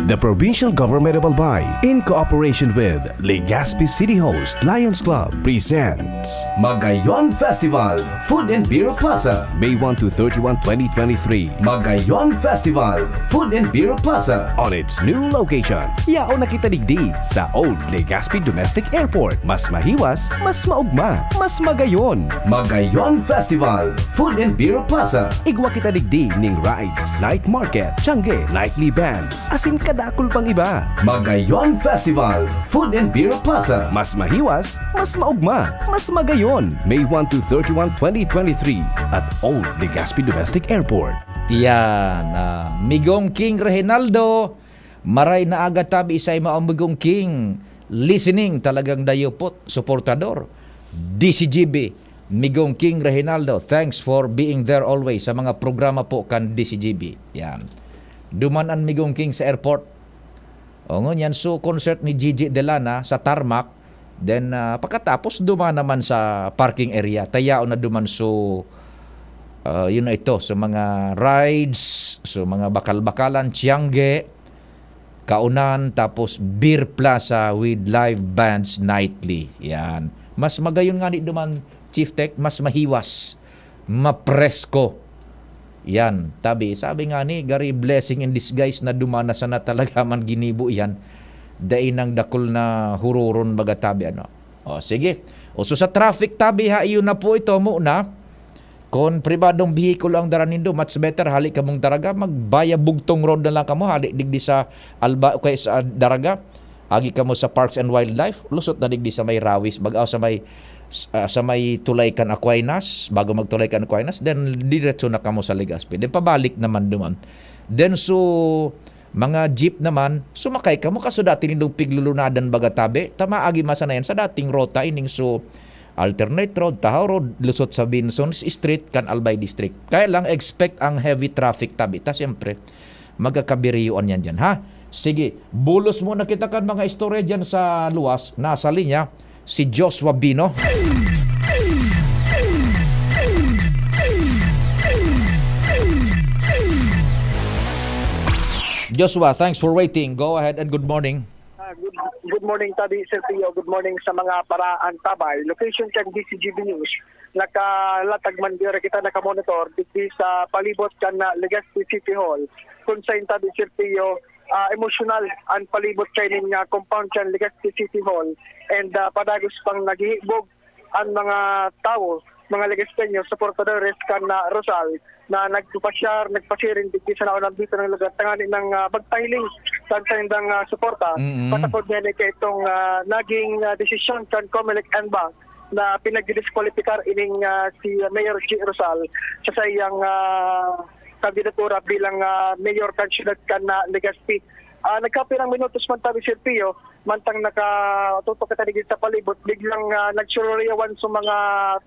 The Provincial Government of Albay, in cooperation with Legazpi City Host Lions Club, presents Magayon Festival Food and Beer Plaza, May one to thirty-one, twenty twenty-three. Magayon Festival Food and Beer Plaza on its new location. Yaon na kita digdi sa Old Legazpi Domestic Airport. Mas mahiwas, mas maugma, mas magayon. Magayon Festival Food and Beer Plaza. Igwa kita digdi ning rides, night market, tiangge, nightly bands, asin kadakul pang iba. Magayon Festival Food and Beer Plaza. Mas mahiwas, mas maugma, mas magayon. May one to thirty-one, twenty twenty-three at Old Legazpi Domestic Airport. Yan, ah, Migong King Reginaldo, maray na aga tabi sa imo, Migong King. Listening, talagang dayupot, suportador. D C G B, Migong King Reginaldo, thanks for being there always sa mga programa po kan D C G B. Yan. Duman an Migong King sa airport. O, ngunyan, so, concert ni Gigi Delana sa tarmac. Then, ah, pagkatapos, duman naman sa parking area. Ta yaon na duman, so, ah, yun na ito. So, mga rides, so, mga bakal-bakalan, tiangge. Kaunan, tapos Beer Plaza with live bands nightly. Yan. Mas magayon ngani duman, Chief Tech, mas mahiwas, mapresko. Yan, tabi. Sabi nga ni, gari blessing in disguise na dumana sana talaga man ginibo yan. Dai nang dakul na huroron baga tabi, ano. O, sige. O, so sa traffic tabi ha, iyo na po ito muna. Kung pribadong behikulo ang dara nindo, much better, hali kamong Daraga, magbaya Bugtong Road na lang kamo, hali digdi sa Alba, o kaya sa Daraga. Agi kamo sa Parks and Wildlife, lusot na digdi sa may Rawis, bag-, o sa may, s-, ah, sa may tulay kan Aquinas, bago magtulay kan Aquinas, then diretso na kamo sa Legazpi. Then pabalik naman duman. Then so, mga jeep naman, sumakay kamo, kaso dati nindong piglulunadan baga tabi, ta maagi man sana yan sa dating rota ining so alternate road, Tahaw Road, lusot sa Vinson's Street, kan Albay District. Kaya lang, expect ang heavy traffic tabi. Ta siyempre, magkakabiriyoan yan dyan, ha? Sige, bulos muna kita kan mga istorya dyan sa luwas. Nasa linya, si Joshua Bino. Joshua, thanks for waiting. Go ahead and good morning. Ah, good, good morning, Tabi Sergio. Good morning sa mga paraantabay. Location kan D C G B News. Nakalatag man diri kita nakamonitor digdi sa palibot kan ah, Legazpi City Hall. Kung sa Tabi Sergio, ah, emosyonal ang palibot kaining ah, compound kan Legazpi City Hall. And ah, padagos pang naghihibog ang mga tawo, mga Legazpeños, suportadores kan ah, Rosal na nagpapasyar, nagpasiring digdi sa naunang dito ng lugar tanganing ah, magpahiling sa saindang ah, suporta. Mm. Pasakod niya ni kaitong ah, naging ah, desisyon kan Comelec Anbang na pinagdidiskwalipikar ining ah, si Mayor G Rosal sa saiyang ah, kandidatura bilang ah, mayor kan siyudad kan ah, Legazpi. Ah, nagkapirang minutos man tabi, Sir Pio, mantang nakatutok kita digdi sa palibot, biglang ah, nagsururiyawan sa mga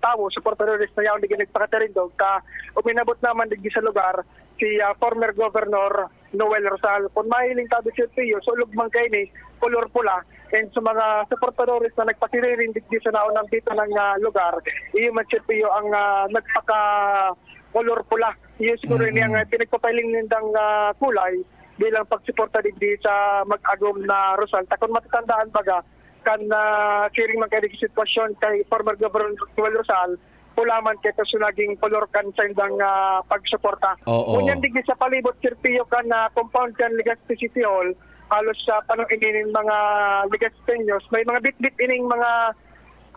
tawo, suportadores na yaon digdi nagpakatirindog. Ka, uminabot naman digdi sa lugar si ah, former Governor Noel Rosal. Kung mahiling tabi, Sir Pio, sulog man kaini, kolor pula. And sa mga suportadores na nagpasiriring digdi sa naunang dito ng ah, lugar, iyo man, Sir Pio, ang ah, nagpaka kolor pula. Iyo siguro Mm-mm. niya nga pinagpapahiling nindang ah, kulay bilang pagsuporta digdi sa mag-agom na Rosal. Ta kun matatandaan baga, kan ah, siring man kay digdi sitwasyon kay former Governor Joel Rosal, pula man kay sa naging kolor kan saindang ah, pagsuporta. Oo. Ngunyan digdi sa palibot, Sir Pio, kan ah, compound kan Legazpi City Hall, halos sa panong ininin mga Legazpeños, may mga bitbit ining mga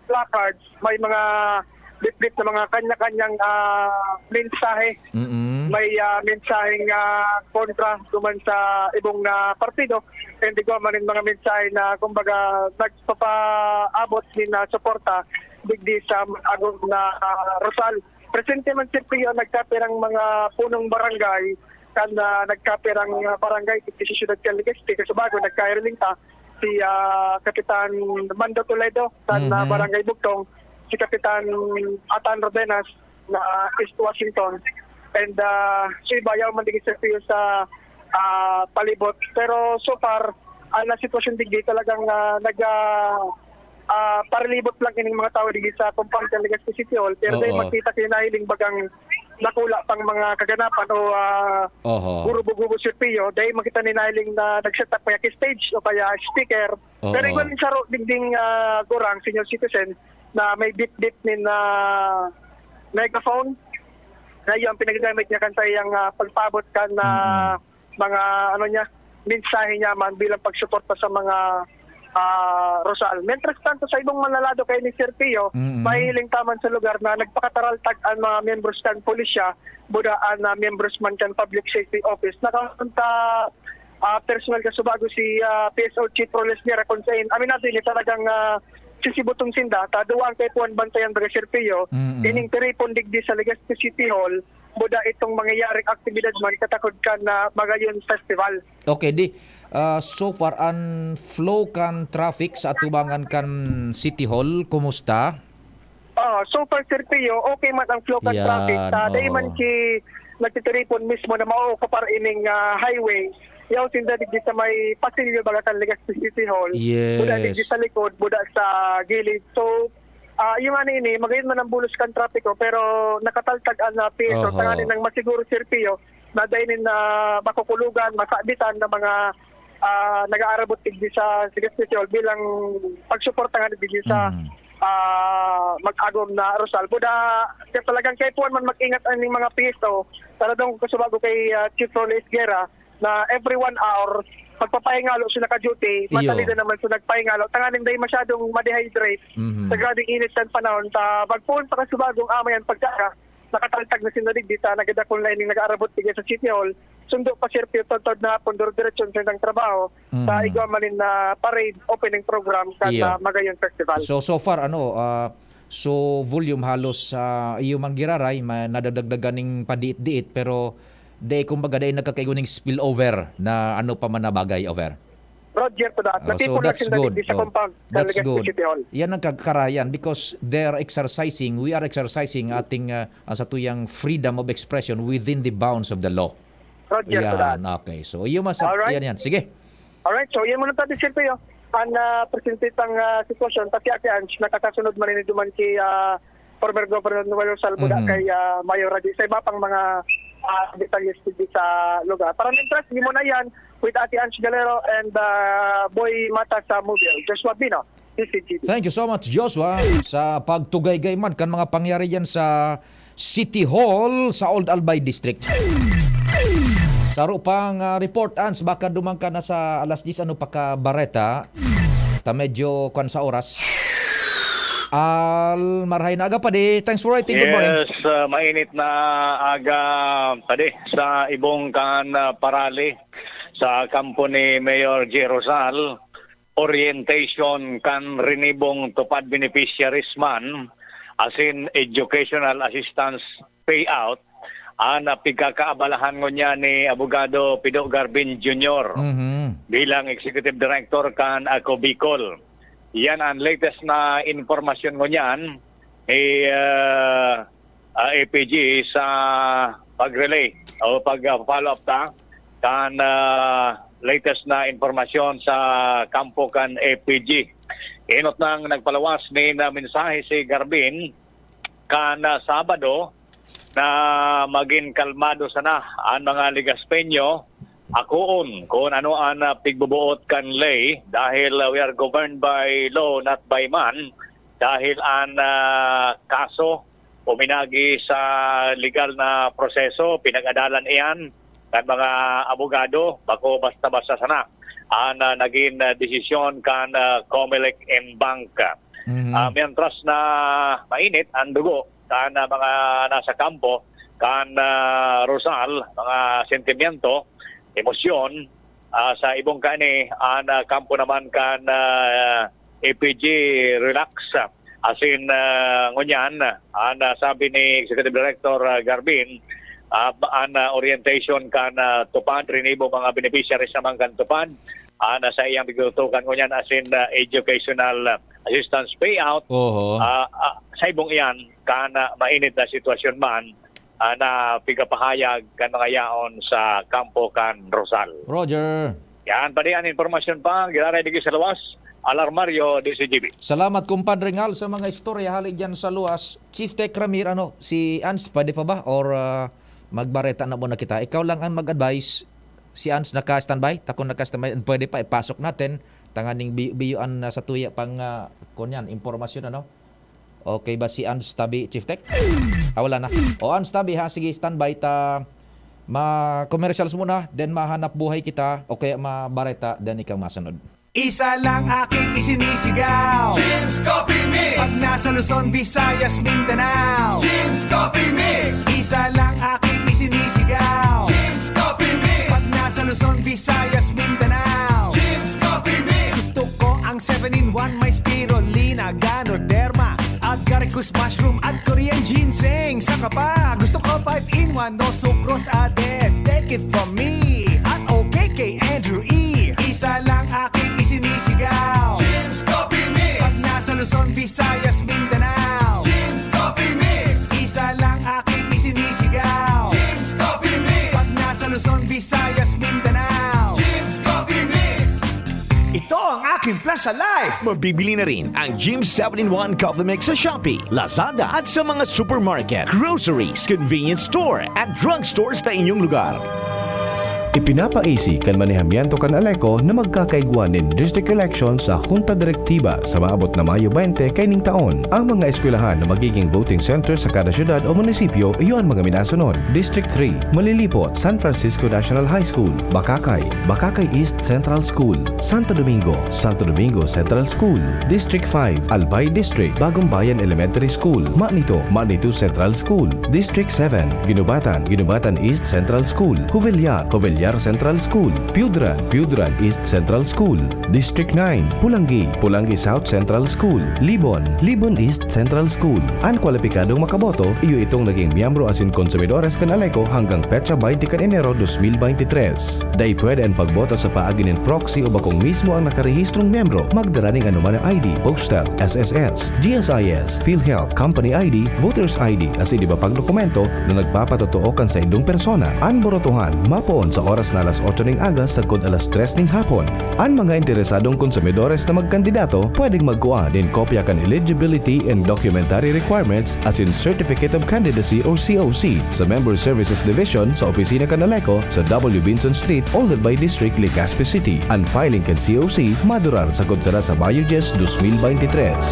placards, may mga bitbit na mga kanya-kanyang ah, mensahe. Mm-mm. May ah, mensaheng ah, kontra duman sa ibong na partido. And igwa man yung mga mensahe na, kumbaga, nagpapaabot din na suporta digdi sa agom na ah, Rosal. Presente man, Sir Pio, nagkapirang mga punong barangay kan ah, nagkapirang ah, barangay digdi sa siyudad kan Legazpi. Kasi bago, nagkahiriling ta si ah, Kapitan Mando Toledo sa Mhm. Barangay Bugtong, si Kapitan Atan Rodenas na East Washington. And ah, so iba, yaw man digdi, Sir Pio, sa ah, palibot. Pero so far, ang na sitwasyon digdi talagang ah, nag ah, ah, paralibot lang ining mga tawo digdi sa compound kan Legazpi City Hall. Pero dahil Oo. makita kayo nahiling bagang nakula pang mga kaganapan o ah, Oho. gurubo-gubo, Sir Pio, dahil makita ni nahiling na nag-set up kaya stage o kaya speaker. Oo. Pero igwa nin saro digding ah, gurang, senior citizen, na may bit-bit nin ah, megaphone na yung pinagagamit niya kan sa iyang ah, pagpaabot kan na Mm-mm. mga ano niya, mensahe niya man bilang pagsuporta sa mga ah, Rosal. Mientras tanto, sa ibang manlalado kay ni Sir Pio, Mm-mm. mahihiling taman sa lugar na nagpakataraltag ang mga miyembros kan pulisya, buda ang ah, miyembros man kan public safety office. Nakaunta ah, personal kasubago si ah, P S O Chief Roles Guerra, kung sain, aminado ini talagang ah, sisibutong sinda. Ta duwa ang kaipuhan bantayan, baga, Sir Pio, Mm-mm. ining tiripon digdi sa Legazpi City Hall, buda itong mangyayaring aktibidad man katakod kan ah, Magayon Festival. Okay, di. Ah, so far, ang flow kan traffic sa atubangan kan City Hall, kumusta? Ah, so far, Sir Pio, okay man ang flow kan Yan, traffic. Ta dai oo. man ki nagtitiripon mismo na maookupar ining ah, highway. Yaw sinda digdi sa may pasilyo, baga, kan Legazpi City Hall. Yes. Buda digdi sa likod, buda sa gilid. So, ah, yung ano ini, magayon man ang bulos kan trapiko, pero nakataltag ang ah, P S O. Oho. Tanganing masiguro, Sir Pio, na dai nin ah, makukulugan, masabitan na mga ah, nag-aarabot digdi sa Legazpi City Hall bilang pagsuporta nga digdi sa, Mm. ah, mag-agom na Rosal. Buda, kaya talagang kaipuhan man mag-ingat ang mga P S O, talagang kasubago kay, ah, Chief Rolly Esguerra, na every one hour, magpapahingalo siya naka-duty, Iyo. matalino naman siya nagpahingalo, tanganing dahil masyadong ma-dehydrate. Mhm. Sa grabing init kan panahon, sa magpoon pa kasubagong amayan pagkaaga, nakataltag na sinda digdi sa nagadakul na ining nag-aarabot digdi sa City Hall, sundo pa, sir, pero tawtawd na hapon, dire-diretso sa ilang trabaho, sa Mhm. igwa man nin, ah, parade opening program kan, Iyo. ah, Magayon Festival. So, so far, ano, ah, so volume halos, ah, iyo man giraray, ma-, nadadagdagan ning padiit-diit, pero dai, kumbaga, dai nagkakaigo ning spillover na ano pa man na bagay, over. Roger, to that. Oh, so Natipon lang that's sinda good. digdi sa Oh, compound sa that's Legazpi good. City Hall. Yan ang kag-, karayan because they are exercising, we are exercising ating, ah, ang satuyang freedom of expression within the bounds of the law. Roger, to that. Yan, okay. So, iyo man sa, Alright. yan, yan. Sige. Alright, so yan muna tayo, Sir Pio. Ang, ah, presente pang, ah, sitwasyon, pati Ate Ange, nakakasunod man ini duman si, ah, former Governor Noel Salbuda Mhm. kay, ah, Mayor Radi sa iba pang mga, ah, detalye sa lugar. Para mientras, hindi mo na yan with Ate Ange Galero and, ah, Boy Mata sa Mobile. Joshua Bino, D C G B. Thank you so much, Joshua, sa pagtugaygay man kan mga pangyari dyan sa City Hall sa Old Albay District. Saro pang, ah, report, Ans, baka duman ka na sa alas diyes, ano pa ka bareta? Ta medyo kwan sa oras. Al, marahay na aga, padi. Thanks for waiting. Good morning. Yes, ah, mainit na aga, padi, sa ibong kan, ah, Parali, sa kampo ni Mayor J. Rosal, orientation kan rinibong TUPAD beneficiaries man, asin educational assistance payout, an, ah, pigkakaabalahan ngunyan ni Abogado Pido Garbin Junior Mhm. bilang Executive Director kan Ako Bicol. Yan ang latest na impormasyon ngunyan ni, ah, ah, A P G sa pag-relay o pag, ah, follow up ta kan, ah, latest na impormasyon sa kampo kan A P G. Enot nang nagpalawas nin, ah, mensahe si Garbin kan, ah, Sabado na magin kalmado sana an mga Legaspeño, akoon kun ano an, ah, pigboboot kan ley dahil, ah, we are governed by law, not by man, dahil an, ah, kaso uminagi sa legal na proseso, pinag-adalan iyan kan mga abogado, bako basta-basta sana an, ah, nagin, ah, desisyon kan, ah, Comelec and Bank. Mhm. Ah, mientras na mainit ang dugo kan, ah, mga nasa kampo kan, ah, Rosal, mga sentimiento, emosyon, ah, sa ibong kaini, an, ah, kampo naman kan, ah, A P G, relax. Asin, ah, ngunyan, an, ah, sabi ni Executive Director, ah, Garbin, ah, an, ah, orientation kan, ah, TUPAD, rinibo mga beneficiaries naman kan TUPAD, an, ah, sa iyang pigtutukan ngunyan asin, ah, educational, ah, assistance payout. Oho. Ah, ah, sa ibong iyan, kan, ah, mainit na sitwasyon man, ah, na pigapahayag kan mga yaon sa kampo kan Rosal. Roger. Yan, padi an impormasyon pa, giraray digdi sa luwas, Alarmario, D C G B. Salamat, Kumpadre Ngal, sa mga istorya hali dyan sa luwas. Chief Tech Ramir, ano, si Ans, pwede pa ba? Or, ah, magbareta na muna kita? Ikaw lang ang mag-advise. Si Ans naka-standby? Takon naka-standby. Pwede pa, ipasok natin. Tanganing bi-, biyo an, ah, satuya pang, ah, kunyan, impormasyon, ano? Okay ba si Ans tabi, Chief Tech? Ah, wala na. O, Ans tabi, ha? Sige, standby ta. Ma-commercials muna, then mahanap buhay kita, o kaya mabareta, then ikaw masunod. Isa lang aking isinisigaw. Jim's Coffee Mix. Pag nasa Luzon, Visayas, Mindanao. Jim's Coffee Mix. Isa lang aking isinisigaw. Jim's Coffee Mix. Pag nasa Luzon, Visayas, Mindanao. Jim's Coffee Mix. Gusto ko ang seven-in-one, may spirulina, ganoderma, agaricus mushroom at Korean ginseng. Saka pa, gusto ko five-in-one, no sucrose added. Take it from me, at okay kay Andrew E. Isa lang aking isinisigaw. Jim's Coffee Mix. Pag nasa Luzon, Visayas, Mindanao. Jim's Coffee Mix. Isa lang aking isinisigaw. Jim's Coffee Mix. Pag nasa Luzon, Visayas, Mindanao. Jim's Coffee Mix. Ito ang aking Plaza Life. Mabibili na rin ang Jim's seven-in-one Coffee Mix sa Shopee, Lazada at sa mga supermarket, groceries, convenience store at drugstores sa inyong lugar. Ipinapaisi kan manehamiento kan ALECO na magkakaigwa nin district election sa Junta Directiva sa maabot na Mayo twenty kaining taon. Ang mga eskwelahan na magiging voting center sa kada syudad o munisipyo iyo an mga minasunod: District three, Malilipot, San Francisco National High School, Bacacay, Bacacay East Central School, Santo Domingo, Santo Domingo Central School, District five, Albay District, Bagong Bayan Elementary School, Manito, Manito Central School, District seven, Guinobatan, Guinobatan East Central School, Jovellar, Jovellar Central School, Piudran, Piudran East Central School, District nine, Polangui, Polangui South Central School, Libon, Libon East Central School. An kwalipikadong makaboto, iyo itong naging miyembro asin konsumidores kan ALECO hanggang petsa twenty kan Enero dos mil beintitres. Dai pwede an pagboto sa paagi nin proxy o bakong mismo ang nakarehistrong miyembro. Magdara nin anoman na I D, postal, S S S, G S I S, PhilHealth, company I D, voter's I D, asin iba pang dokumento na nagpapatotoo kan saindong persona. An borotohan mapoon sa oras na alas otso ning aga sagkod alas tres ning hapon. An mga interesadong konsumidores na magkandidato pwedeng magkua nin kopya kan eligibility and documentary requirements asin Certificate of Candidacy or C O C sa Member Services Division sa opisina kan ALECO sa W Binson Street, Oldalbay District, Legazpi City. An filing kan C O C madurar sagkod sara sa Mayo dyes, dos mil beintitres.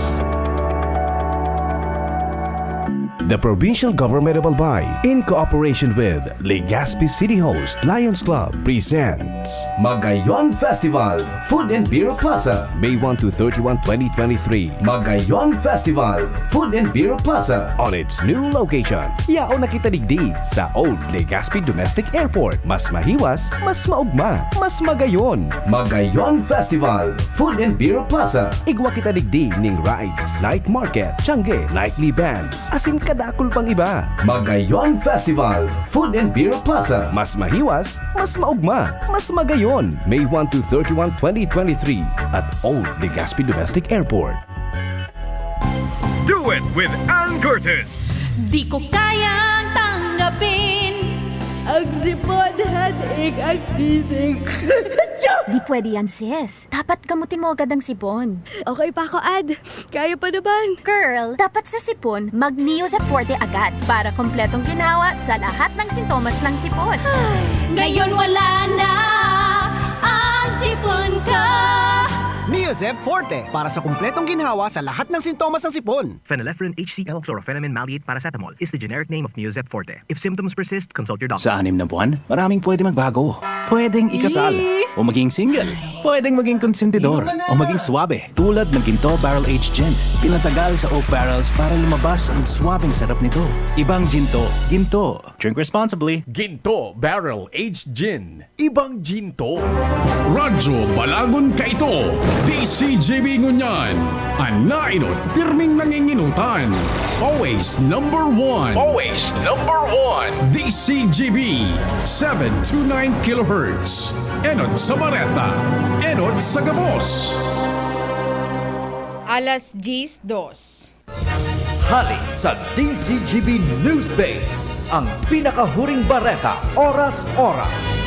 The Provincial Government of Albay, in cooperation with Legazpi City Host Lions Club, presents Magayon Festival, Food and Beer Plaza, May one to thirty-one, twenty twenty-three. Magayon Festival, Food and Beer Plaza, on its new location. Yaon na kita digdi sa Old Legazpi Domestic Airport. Mas mahiwas, mas maugma, mas magayon. Magayon Festival, Food and Beer Plaza. Igwa kita digdi ning rides, night market, tiangge, nightly bands, asin kadakul pang iba. Magayon Festival, Food and Beer Plaza. Mas mahiwas, mas maugma, mas magayon. May one to thirty-one, twenty twenty-three at Old Legazpi Domestic Airport. Do it with Ann Curtis. Di ko kayang tanggapin. Ang sipon, headache, ang sisig. Di pwede yan, sis. Dapat gamutin mo agad ang sipon. Okay pa ako, Ad. Kaya pa naman. Girl, dapat sa sipon, mag Neozep Forte agad para kompletong ginhawa sa lahat ng sintomas ng sipon. Ngayon wala na ang sipon ko. Neozep Forte para sa kompletong ginhawa sa lahat ng sintomas ng sipon. Phenylephrine H C L, chlorphenamine maleate, paracetamol is the generic name of Neozep Forte. If symptoms persist, consult your doctor. Sa anim na buwan, maraming pwede magbago. Pwedeng ikasal, Yee! O maging single. Pwedeng maging konsentidor, Inom ka na! O maging swabe. Tulad ng Ginto Barrel Aged Gin. Pinatagal sa oak barrels para lumabas ang swabeng sarap nito. Ibang Ginto, Ginto. Drink responsibly. Ginto Barrel Aged Gin. Ibang Ginto. Radyo Balagon kaito, D C G B ngunyan. An naenot, pirming nanginginutan. Always number one. Always number one. D C G B, seven two nine kilohertz. Enot sa bareta, enot sa gabos. Alas diyes dos. Hali sa D C G B News Base, ang pinakahuring bareta, oras-oras.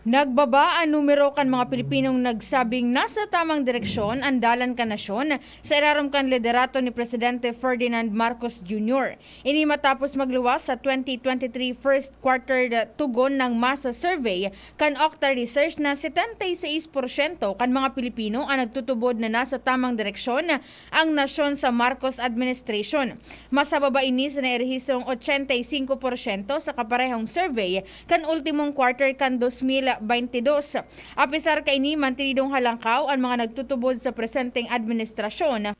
Nagbaba an numero kan mga Pilipinong nagsabing nasa tamang direksyon an dalan kan nasyon sa irarom kan liderato ni Presidente Ferdinand Marcos Junior. Ini matapos magluwas sa twenty twenty-three first quarter tugon ng masa survey kan Octa Research na setenta y seis porsyento kan mga Pilipino ang nagtutubod na nasa tamang direksyon ang nasyon sa Marcos administration. Mas hababa ini sa nairehistrong ochenta y singko porsyento sa kaparehong survey kan ultimong quarter kan dos mil beintidos. Apisar kaini, mantinidong halangkaw an mga nagtutubod sa presenteng administrasyon.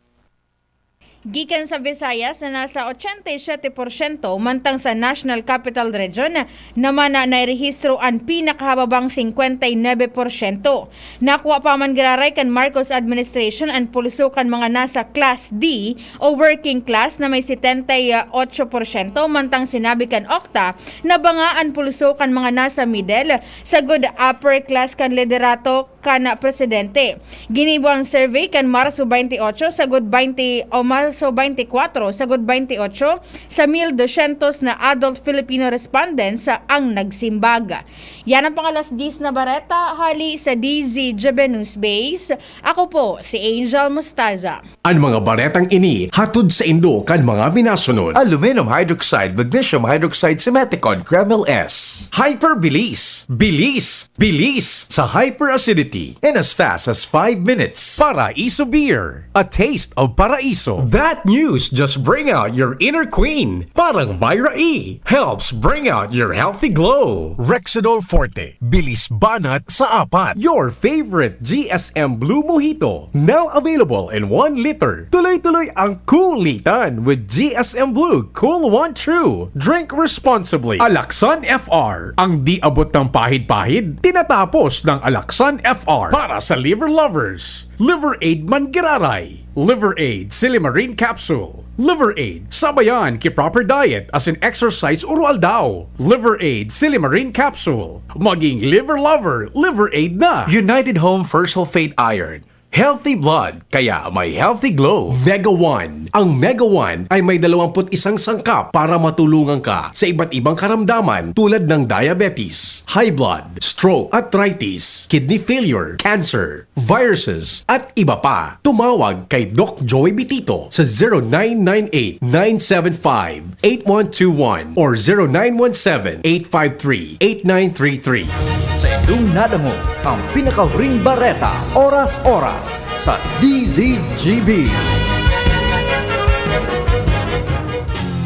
Gikan sa Visayas na nasa ochenta y siete porsyento, mantang sa National Capital Region naman na nairehistro an pinakahababang singkwenta y nuebe porsyento. Nakuha pa man giraray kan Marcos administration an pulso kan mga nasa Class D o working class na may setenta y ocho porsyento, mantang sinabi kan Octa na banga an pulso kan mga nasa middle, sagkod upper class kan liderato kan presidente. Ginibo ang survey kan Marso twenty-eight sagod twenty o Marso twenty-four sagod twenty-eight sa mil dosyentos na adult Filipino respondents ang nagsimbag. Yan ang pang-alas diyes na bareta hali sa D Z G B News Base. Ako po si Angel Mostaza. Ang mga baretang ini hatod sa indo kan mga minasunod. Aluminum hydroxide, magnesium hydroxide, Simethicone, Kremil S. Hyperbilis. Bilis. Bilis sa hyperacidity in as fast as five minutes. Paraiso beer. A taste of paraiso. That news just bring out your inner queen. Parang Myra E helps bring out your healthy glow. Rexidol Forte. Bilis banat sa apat. Your favorite G S M Blue Mojito. Now available in one liter. Tuloy-tuloy ang kulitan with G S M Blue Cool One True. Drink responsibly. Alaxan F R. Ang di abot ng pahid-pahid, tinatapos ng Alaxan F R. Para sa liver lovers, Liver Aid Manggiraray. Liver Aid Silimarin Capsule. Liver Aid, sabayan ki proper diet asin exercise uro-aldaw. Liver Aid Silimarin Capsule. Maging liver lover, Liver Aid na. United Home Fersulfate Iron. Healthy blood, kaya may healthy glow. Mega One. Ang Mega One ay may dalawampu't isang sangkap para matulungan ka sa iba't ibang karamdaman tulad ng diabetes, high blood, stroke, arthritis, kidney failure, cancer, viruses, at iba pa. Tumawag kay Doc Joey Bitito sa zero nine nine eight nine seven five eight one two one or zero nine one seven eight five three eight nine three three. Sa indong nadangog ang pinakahuring bareta, oras-oras sa D Z G B.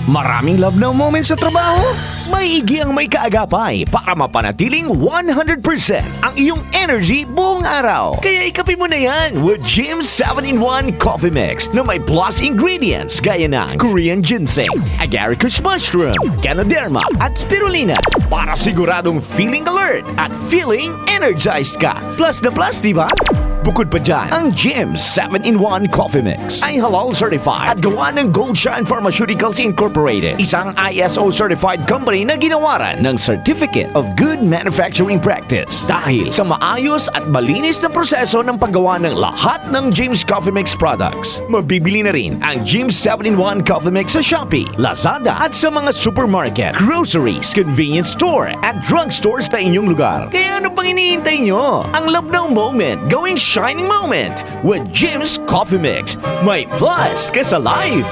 Maraming love now moments sa trabaho? Maigi ang may kaagapay para mapanatiling one hundred percent ang iyong energy buong araw. Kaya ikape mo na yan with Jim seven-in-one Coffee Mix na may plus ingredients gaya ng Korean ginseng, agaricus mushroom, ganoderma, at spirulina para siguradong feeling alert at feeling energized ka. Plus na plus, di ba? Bukod pa dyan, ang Jim seven-in-one Coffee Mix ay halal certified at gawa ng Gold Shine Pharmaceuticals Incorporated, isang I S O certified company na ginawaran ng Certificate of Good Manufacturing Practice. Dahil sa maayos at malinis na proseso ng paggawa ng lahat ng Jim's Coffee Mix products, mabibili na rin ang Jim's seven-in-one Coffee Mix sa Shopee, Lazada at sa mga supermarket, groceries, convenience store at drugstore sa inyong lugar. Kaya ano pang hinihintay nyo? Ang love now moment, gawing shining moment with Jim's Coffee Mix. May plus ka sa life!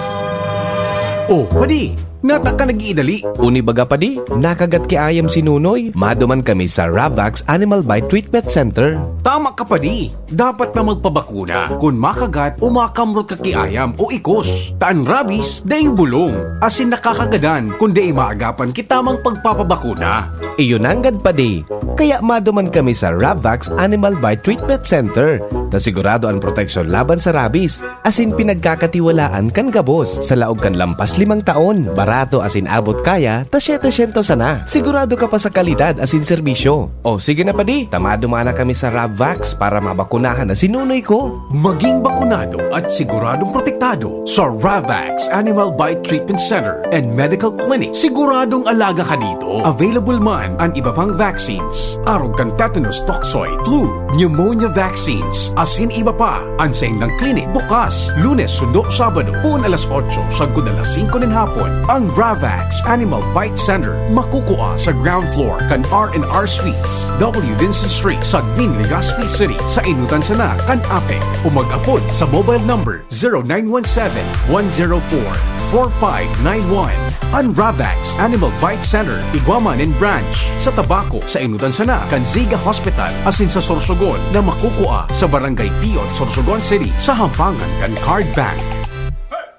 Oh, padi, nata ka nag-iidali. Uni baga, padi, nakagat ki ayam si Nunoy. Maduman kami sa Ravax Animal Bite Treatment Center. Tama ka, padi. Dapat na magpabakuna kun makagat o makamrot ka ki ayam o ikos. Ta an rabies, daing bulong, asin nakakagadan kun dai maagapan ki tamang pagpapabakuna. Iyo nanggad, padi. Kaya maduman kami sa Ravax Animal Bite Treatment Center, ta sigurado an proteksyon laban sa rabies, asin pinagkakatiwalaan kan gabos. Sa laog kan lampas limang taon, barato asin abot kaya ta setecientos sana. Sigurado ka pa sa kalidad asin serbisyo. O sige na, padi, ta maduman na kami sa Ravax para mabakunahan na si Nunoy ko. Maging bakunado at siguradong protektado sa Ravax Animal Bite Treatment Center and Medical Clinic. Siguradong alaga ka dito. Available man an iba pang vaccines, arog kan tetanus toxoid, flu, pneumonia vaccines, asin iba pa. An saindang clinic bukas Lunes sundo Sabado, poon alas otso sagkod alas singko nin hapon. Ang Ravax Animal Bite Center makukua sa ground floor kan R and R Suites, W Vincent Street, Sagmin, Legazpi City, sa inutan sana kan APEC, o mag-apod sa mobile number zero nine one seven, one zero four, four five nine one. An Ravax Animal Bite Center, igwa man nin branch sa Tabaco, sa inutan sana kan Ziga Hospital, asin sa Sorsogon na makukua sa Barangay Piot, Sorsogon City, sa hampangan kan Card Bank.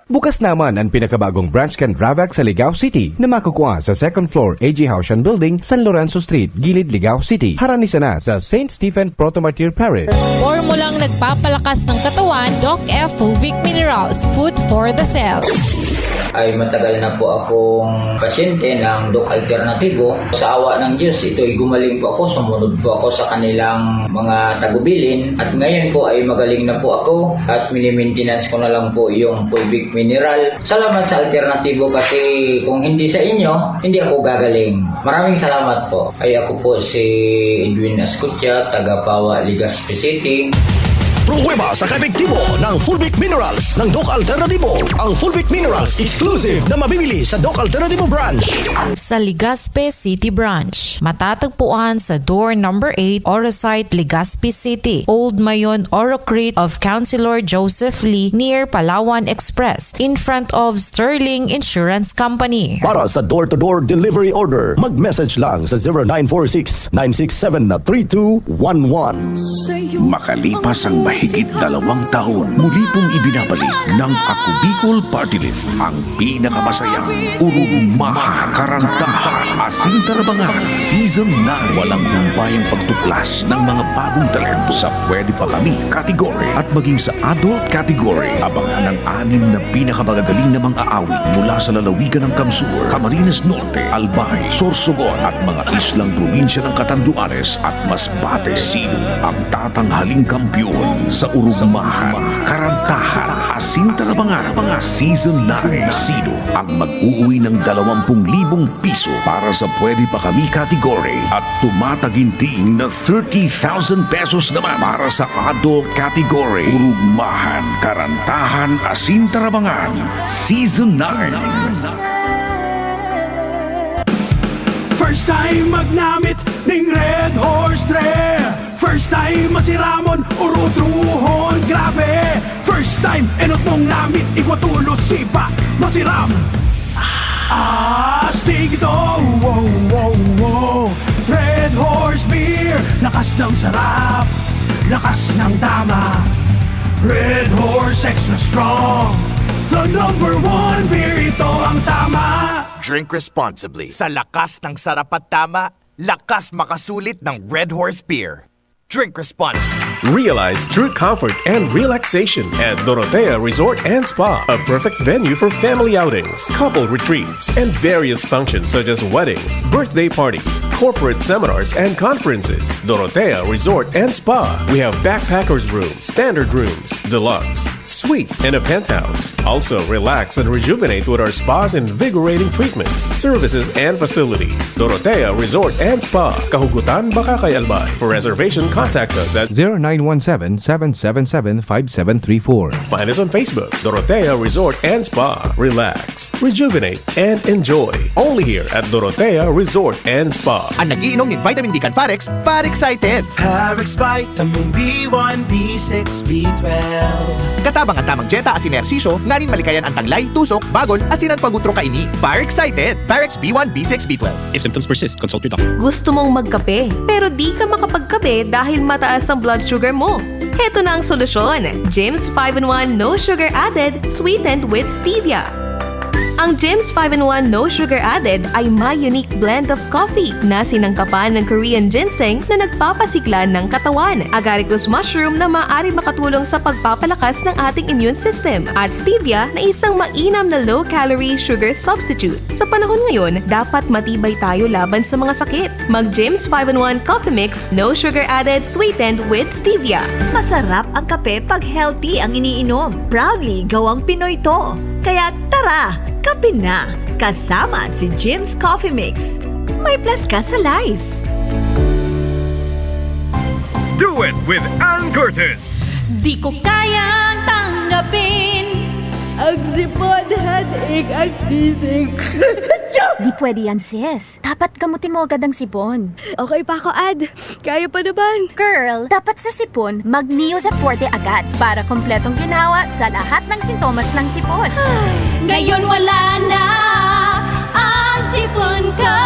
Bukas naman an pinakabagong branch kan Ravax sa Ligao City na makukua sa second floor A G Haushan Building, San Lorenzo Street, Gilid, Ligao City, harani sana sa Saint Stephen Proto Martyr Parish. Formulang nagpapalakas ng katawan, Doc F Fulvic Minerals, food for the cells. Ay matagal na po akong pasyente ng Doc Alternatibo. Sa awa ng Diyos, ito'y gumaling po ako. Sumunod po ako sa kanilang mga tagubilin. At ngayon po ay magaling na po ako. At minimintenance ko na lang po yung fulvic mineral. Salamat sa Alternatibo kasi kung hindi sa inyo, hindi ako gagaling. Maraming salamat po. Ay ako po si Edwin Ascutia, taga Pawa, Legazpi City. Pruweba sa kaepektibo ng Fulvic Minerals ng Doc Alternatibo. Ang Fulvic Minerals exclusive na mabibili sa Doc Alternatibo Branch. Sa Legazpi City Branch. Matatagpuan sa door number eight, Orosite, Legazpi City, Old Mayon, Orocrit of Councilor Joseph Lee, near Palawan Express, in front of Sterling Insurance Company. Para sa door-to-door delivery order, mag-message lang sa zero nine four six, nine six seven, three two one one. Makalipas ang mahigit dalawang taon, muli pong ibinabalik ng Ako Bicol Party List ang pinakamasayang Urugmahan, Karantahan, Asin Tarabangan Season nine. Walang humpayang pagtuklas ng mga bagong talento sa Pwede Pa Kami category at maging sa adult category. Abangan ang anim na pinakamagagaling na mga aawit mula sa lalawigan ng Kamsur, Camarines Norte, Albay, Sorsogon at mga islang probinsya ng Catanduanes at Masbate. Sino ang tatanghaling kampiyon sa Urugmahan, Karantahan, Asin Tarabangan Season nine? Sino ang mag-uuwi ng dalawampung libong piso para sa Pwede Pa Kami category at tumataginting na thirty thousand pesos naman para sa adult category? Urugmahan, Karantahan, Asin Tarabangan Season nine. First time magnamit ning Red Horse Dre. First time masiramon, urutrohon, grabe. First time enot mong namit, igwa tulos sipa, masiram. Astig ito, wow, wow, wow. Red Horse Beer, lakas ng sarap, lakas ng tama. Red Horse Extra Strong, the number one beer, ito ang tama. Drink responsibly. Sa lakas ng sarap at tama, lakas makasulit ng Red Horse Beer. Drink responsibly. Realize true comfort and relaxation at Dorotea Resort and Spa, a perfect venue for family outings, couple retreats, and various functions such as weddings, birthday parties, corporate seminars, and conferences. Dorotea Resort and Spa. We have backpackers room, standard rooms, deluxe, suite, and a penthouse. Also, relax and rejuvenate with our spa's invigorating treatments, services, and facilities. Dorotea Resort and Spa, Kahugutan, Bacacay, Albay. For reservation, contact us at zero nine one seven, seven seven seven, five seven three four. Find us on Facebook, Dorotea Resort and Spa. Relax, rejuvenate, and enjoy. Only here at Dorotea Resort and Spa. An nag-iinom nin Vitamin B kan Farex, Far Excited! Farex Vitamin B one, B six, B twelve. Katabang an tamang dyeta asin ehersisyo nganing malikayan an tanglay, tusok, bagol, asin an pag-utro kaini. Far Excited! Farex B one, B six, B twelve. If symptoms persist, consult your doctor. Gusto mong magkape, pero di ka makapagkape dahil mataas ang blood sugar mo? Heto na ang solusyon, Jim's five-in-one No Sugar Added, sweetened with stevia. Ang Jim's five-in-one No Sugar Added ay may unique blend of coffee na sinangkapan ng Korean ginseng na nagpapasigla ng katawan, agaricus mushroom na maaari makatulong sa pagpapalakas ng ating immune system, at stevia na isang mainam na low-calorie sugar substitute. Sa panahon ngayon, dapat matibay tayo laban sa mga sakit. Mag Jim's five-in-one Coffee Mix, no sugar added, sweetened with stevia. Masarap ang kape pag healthy ang iniinom. Proudly, gawang Pinoy to. Kaya tara, kape na! Kasama si Jim's Coffee Mix. May plus ka sa life. Do it with Ann Curtis. Di ko kayang tanggapin. Ang sipon, headache, ang sisig. Di pwede yan, sis. Dapat gamutin mo agad ang sipon. Okay pa ako, Ad. Kaya pa naman. Girl, dapat sa sipon, mag Neozep Forte agad para kompletong ginhawa sa lahat ng sintomas ng sipon. Ngayon wala na ang sipon ko.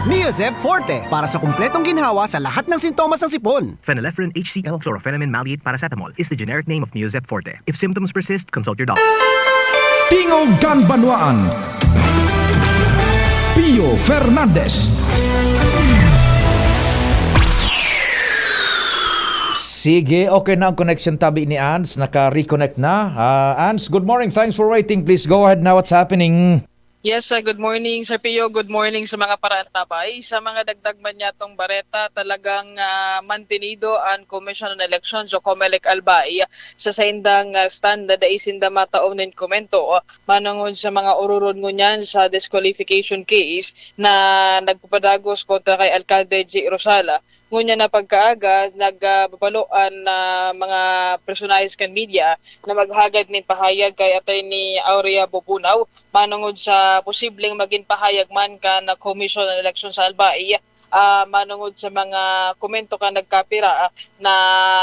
Neozep Forte para sa kompletong ginhawa sa lahat ng sintomas ng sipon. Phenylephrine H C L, chlorphenamine maleate paracetamol is the generic name of Neozep Forte. If symptoms persist, consult your doctor. Tingog kan Banwaan, Pio Fernandez. Sige, okay na ang connection tabi ni Ans. Naka-reconnect na. Ah, Ans, good morning. Thanks for waiting. Please go ahead now. What's happening? Yes, uh, good morning, Sir Pio. Good morning sa mga paraantabay. Sa mga dagdag man niyatong bareta, talagang, ah, mantenido an Commission on Elections o COMELEC Albay sa saindang, ah, stand na dai sinda mataom nin komento manongod sa mga ororon ngunyan sa disqualification case na nagpapadagos kontra kay Alkalde J. Rosal. Ngunyan na pagkaaga, nagbabalo an, ah, mga personahes kan media na maghagad nin pahayag kay Attorney Aurea Bobunaw manongod sa posibleng magin pahayag man kan Commission on Election sa Albay, ah, manongod sa mga komento kan nagkapira, ah, na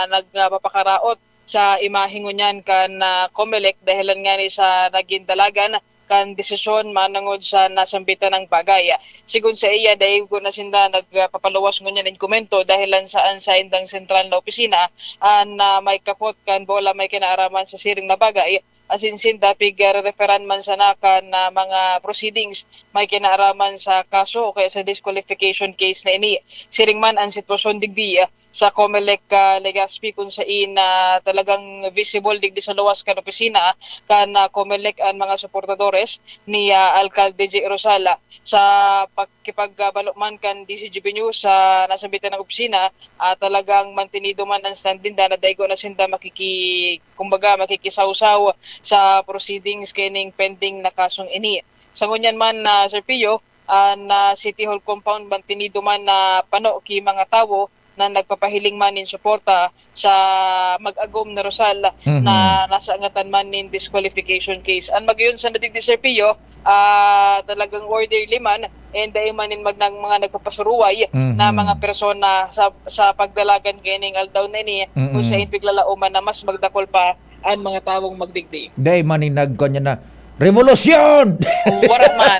nagpapakaraot sa imahe ngunyan kan, ah, COMELEC dahelan ngani sa nagin dalagan kan desisyon manongod sa nasambitan nang bagay. Sigon saiya, daigo na sinda nagpapaluwas ngunyan nin komento dahelan sa an saindang sentral na opisina an, ah, may kapot kan bola may kinaaraman sa siring na bagay, asin sinda pigrereferan man sana kan, ah, mga proceedings may kinaaraman sa kaso o kaya sa disqualification case na ini. Siring man an sitwasyon digdi, ah, sa COMELEC, ah, Legazpi, kun sain, ah, talagang visible digdi sa luwas kan opisina kan, ah, COMELEC an mga suportadores ni, ah, Alkalde J. Rosal. Sa pakipagbalo man kan D Z G B News sa nasambitan na opisina, ah, talagang mantenido man an stand ninda na daigo na sinda makiki-, kumbaga, makikisawsaw sa proceedings kaining pending na kasong ini. Sa ngunyan man, ah, Sir Pio, an, ah, City Hall compound mantenido man na pano ki mga tawo na nagpapahiling man nin suporta sa mag-agom na Rosal Mhm. na nasa angatan man nin disqualification case. An magayon sa nadigdi, Sir Pio, ah, talagang orderly man and dai man nin mag-, nang mga nagpapasuruway Mhm. na mga persona sa, sa pagdalagan kaining aldaw na ini, kung Mm-mm. sain piglalaoman na mas magdakol pa an mga tawong magdigdi. Dai man nin nagkuan niya na, "Revolusyon!" Wara man.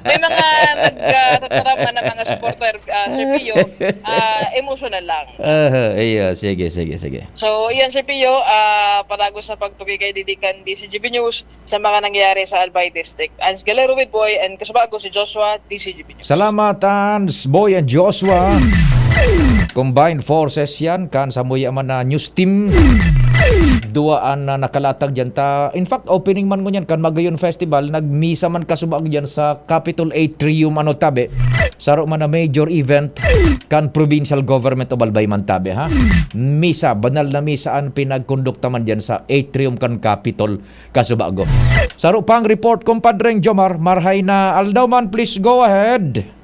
May mga nag-, ah, tataram man ng mga supporter, ah, Sir Pio, ah, emotional lang. Aha, iyo. Sige, sige, sige. So, iyan, Sir Pio, ah, palago sa pagpagigay digdi kan D Z G B News sa mga nangyayari sa Albay District. Ans Galero with Boy and kasubago si Joshua, D Z G B News. Salamat, Ans, Boy and Joshua. Combined forces yan, kan samuya man na news team. Duwa an, ah, nakalatag dyan ta. In fact, opening man ngunyan kan Magayon Festival, nagmisa man kasubago dyan sa Capitol Atrium, ano, tabi. Saro man na major event kan Provincial Government of Albay man tabi, ha? Misa, banal na misa an pinagkondukta man dyan sa atrium kan Capitol kasubago. Saro pang report, Compadreng Jomar, marahay na aldaw man, please go ahead.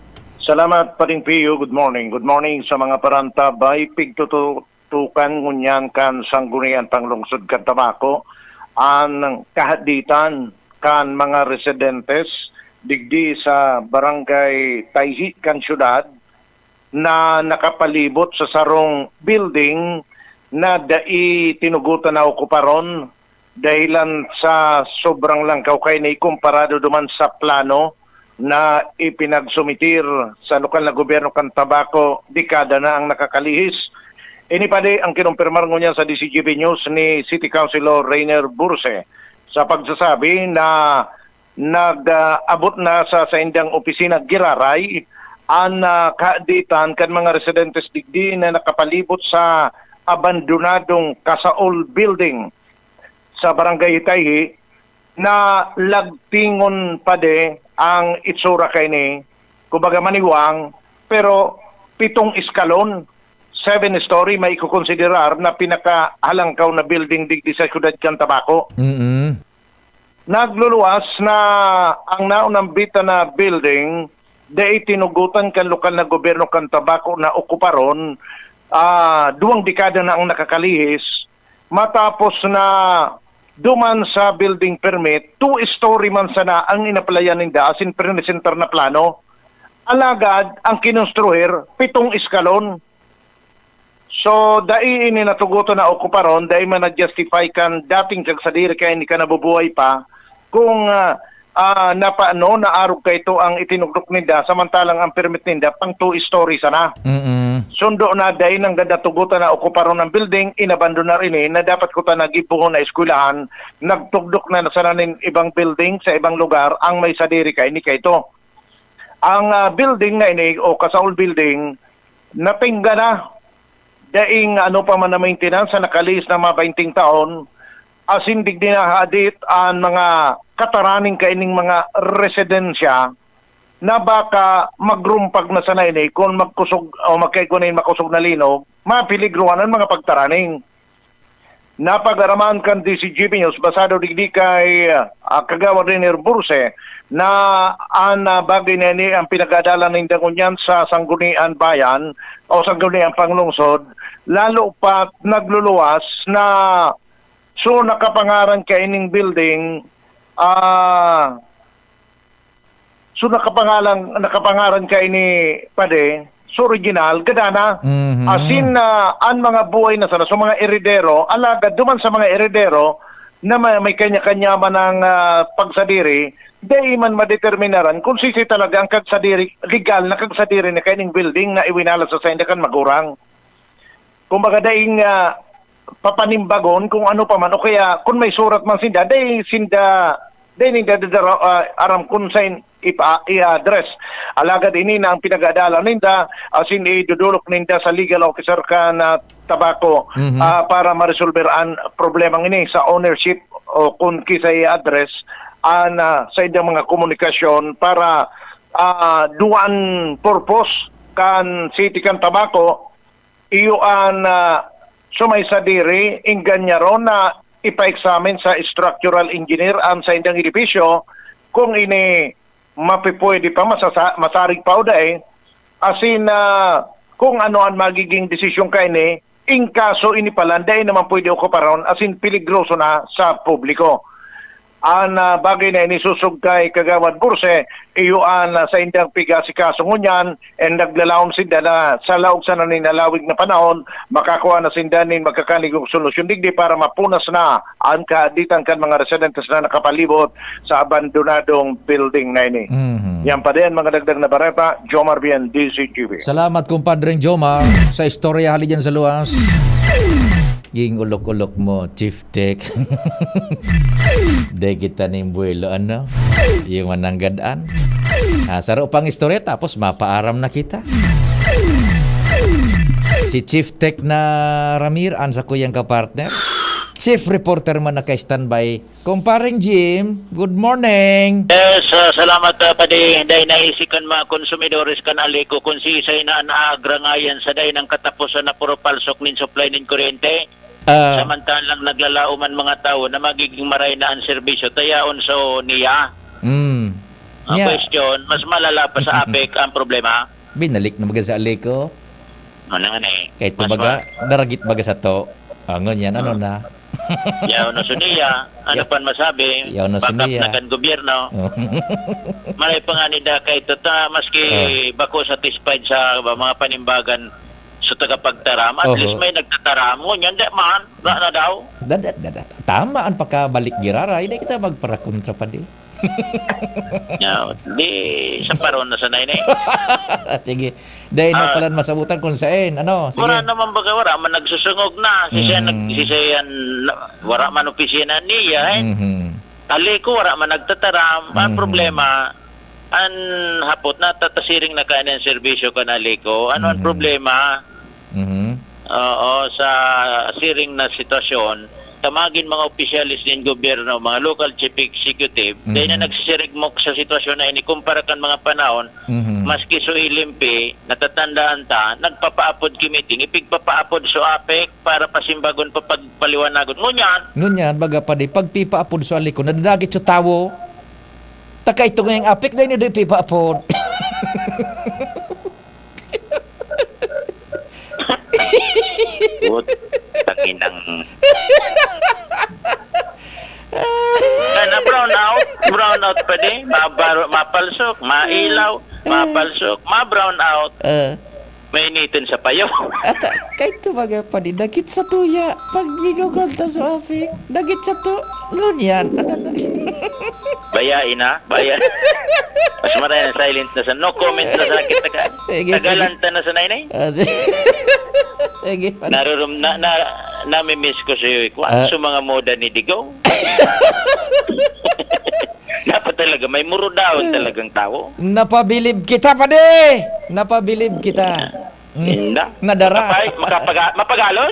Salamat, Paring Pio. Good morning. Good morning sa mga parantabay. Pigtutukan ngunyan kan Sangguniang Panglungsod kan Tabaco an kahaditan kan mga residentes digdi sa Barangay Tayhi kan syudad na nakapalibot sa sarong building na dai tinugotan na okuparon dahilan sa sobrang langkaw kaini komparado duman sa plano na ipinagsumiter sa lokal na gobyerno kan Tabaco dekada na ang nakakalihis. Ini padi ang kinumpirmar ngunyan sa D Z G B News ni City Councilor Rainer Burse sa pagsasabi na nag-abot na sa saindang opisina giraray an, ah, kahaditan kan mga residentes digdi na nakapalibot sa abandonadong Kasaol Building sa Barangay Itayhi, na lagtingon padi ang itsura kaini, kumbaga maniwang, pero pitong eskalon, seven story, maikokonsiderar na pinakahalangkaw na building digdi sa siyudad kan Tabaco. Mm-mm. Nagluluwas na ang naunambitan na building, dai tinugotan kan lokal na gobyerno kan Tabaco na okuparon, ah, duwang dekada na ang nakakalihis, matapos na duman sa building permit, two-story man sana ang inaplayan ninda, asin presentar na plano. Alagad, ang kinonstruir, pitong eskalon. So, dai ini natugotan na okuparon, dai man na-justify kan dating kag sadiri kaini kan nabubuhay pa, kung, ah, ah, napaano, naarog kaito ang itinugdok ninda, samantalang ang permit ninda pang two-story sana. Mm-mm. Sundo na, dai nanggad natugotan na okuparon ang building, inabandonar ini na dapat kuta na gibohon na eskwelahan, nagtugdok na sana nin ibang building sa ibang lugar ang may sadiri kaini kaito. Ang, ah, building na ini o Kasaol Building, natingga na. daing ano pa man na maintenance sa nakalihis na mga bainting taon, asin digdi na hadit an mga kataraning kaining mga residensya na baka magrumpag na sana ini kun magkusog o magkaigwa na nin makosog na linog, mapeligruhan an mga pagtaraning. Napag-araman kan D Z G B News, basado digdi kay, ah, Kagawad Renier Burse, na an, ah, bagay na ini ang pinag-aadalan ninda ngunyan sa Sangguniang Bayan o Sangguniang Panglungsod, lalo pa't nagluluwas na, so, nakapangaran kaining building, ah, So, nakapangalan, nakapangaran kaini, padi, so original, gadana. Mhm. Asin na an mga buhay na sana, so mga eredero, alagad duman sa mga eredero na may, may kanya-kanya man ang, ah, pagsadiri, dai man madeterminaran kung sisay talaga ang kagsadiri, legal na kagsadiri na kaining building na iwinala sa sainda kan magurang. Kumbaga, daing, ah, papanimbagon kung ano pa man, o kaya kung may surat man sinda, dai sinda, dai ninda dadara-, ah, aram kung sain ipa-, i-address. Alagad ini na ang pinag-aadalan ninda, asin idudulok ninda sa legal officer kan, ah, Tabaco, Mhm. ah, para maresolber an problemang ini sa ownership o kung kisay i-address an, ah, saindang mga komunikasyon para, ah, duwang purpose kan City kan Tabaco, iyo an, ah, sumaysadiri, ingganyaron na ipa-examine sa structural engineer an saindang edipisyo kung ini mapipwede pa, masasa-, masarig pa o dai, asin, ah, kung ano an magiging desisyon kaini, in kaso ini palan dai naman pwede okuparon, asin peligroso na sa publiko. An, ah, bagay na ini susog kay Kagawad Burse, iyo an, ah, saindang pig-aasikaso ngunyan, and naglalaom sinda na sa laog sana nin halawig na panahon, makakua na sinda nin magkakanigong solusyon digdi para mapunas na an kahaditan kan mga residentes na nakapalibot sa abandonadong building na ini. Mhm. Yan pa din, mga dagdag na bareta, Jomar Bien, D Z G B. Salamat, kumpadreng Jomar, sa istorya hali dyan sa luwas. Ging olok-olok mo, Chief Tech. Di kita ning buwelo, ano? Yung mananggad-an. Ah, saro pang istorya, tapos mapaaram na kita. Si Chief Tech na Ramir, an sakuyang kapartner. Chief Reporter man naka-standby. Kumpareng Jim, good morning. Yes, ah, salamat, ah, padi. Dai naisip kan mga konsumidores kan Aleco kung sisay na an aagrangayan sa dai nang kataposan na puro palsok nin supply nin kuryente. Ah. Samantalang naglalaom an mga tawo na magiging maray na an serbisyo ta yaon sa niya. Mm. Ang Nya- question, mas malala pa sa APEC ang problema. Binalik na baga sa Aleco. Ano nga na eh? Kay ito Mas baga, ma- daragit baga sa to. Ah, ngunyan, ano Ah. na? Yaw na suniya, ano Ya-, pan masabi? Yaw na Back up suniya. na kan gobyerno. Oh. Malay pa nga ni Dakay ito ta, maski Ah. bako satisfied sa mga panimbagan sa tagapagtaram, at Oho. least may nagtataram. Ngunyan, di man, wala na daw. Da-, da-, da-, da-, tama ang pagkabalik giraray, di kita magparakontra pa di. Ya, di sa paron na sanay na eh. Sige. Dahil na Ah. pala masabutan kung saan. Ano? Sige. Wala naman baga, wala man nagsusungog na. Si siya Mm. nag-, si siya yan, wala man opisina niya eh. Mhm. Aleco, wala man nagtataram. Ang Mhm. problema, ang hapot na tatasiring na kaya ng serbisyo kan Aleco. Ano ang Mhm. problema? Mhm. Oo, sa siring na sitwasyon, tamagin mga opisyales nin gobyerno, mga local chief executive, dai na Mhm. nagsisirigmok sa sitwasyon na ini kumpara kan mga panahon, Mhm. maski so ilimpi, natatandaan ta, nagpapaapod ki meeting, ipigpapaapod so APEC para pasimbagon pa pagpaliwanagon. Ngunyan, Ngunyan, baga pa di, pagpipaapod so Aleco, nadadagit so tawo. Taka ito ngayong APEC, dai na di pipaapod. Put-, tanginang. Kaya na brown out, brown out pa di, mabar-, mapalsok, mailaw, mapalsok, ma-brown out. Ah. Mainitin sa payo. Ata, kay tumaga pa di, dagit sa tuya. Pag gigugol ta sa APEC, dagit sa tu-, ngunyan. Ano na? Bayain na, bayain. Mas maray na silent na sa no comment na sa kita ka. Sige, sige. Tagalan ta na sa nainay. Ah, sige. Sige, pa- Narurum-, na, na, namimiss ko sa'yo, eh. Kwan, Ah. sa mga moda ni Digong. Dapat talaga, may murudaon talagang tao. Napabilib kita, padi! Napabilib kita. Inda. Nadara. Makapay, makapaga, mapagalon?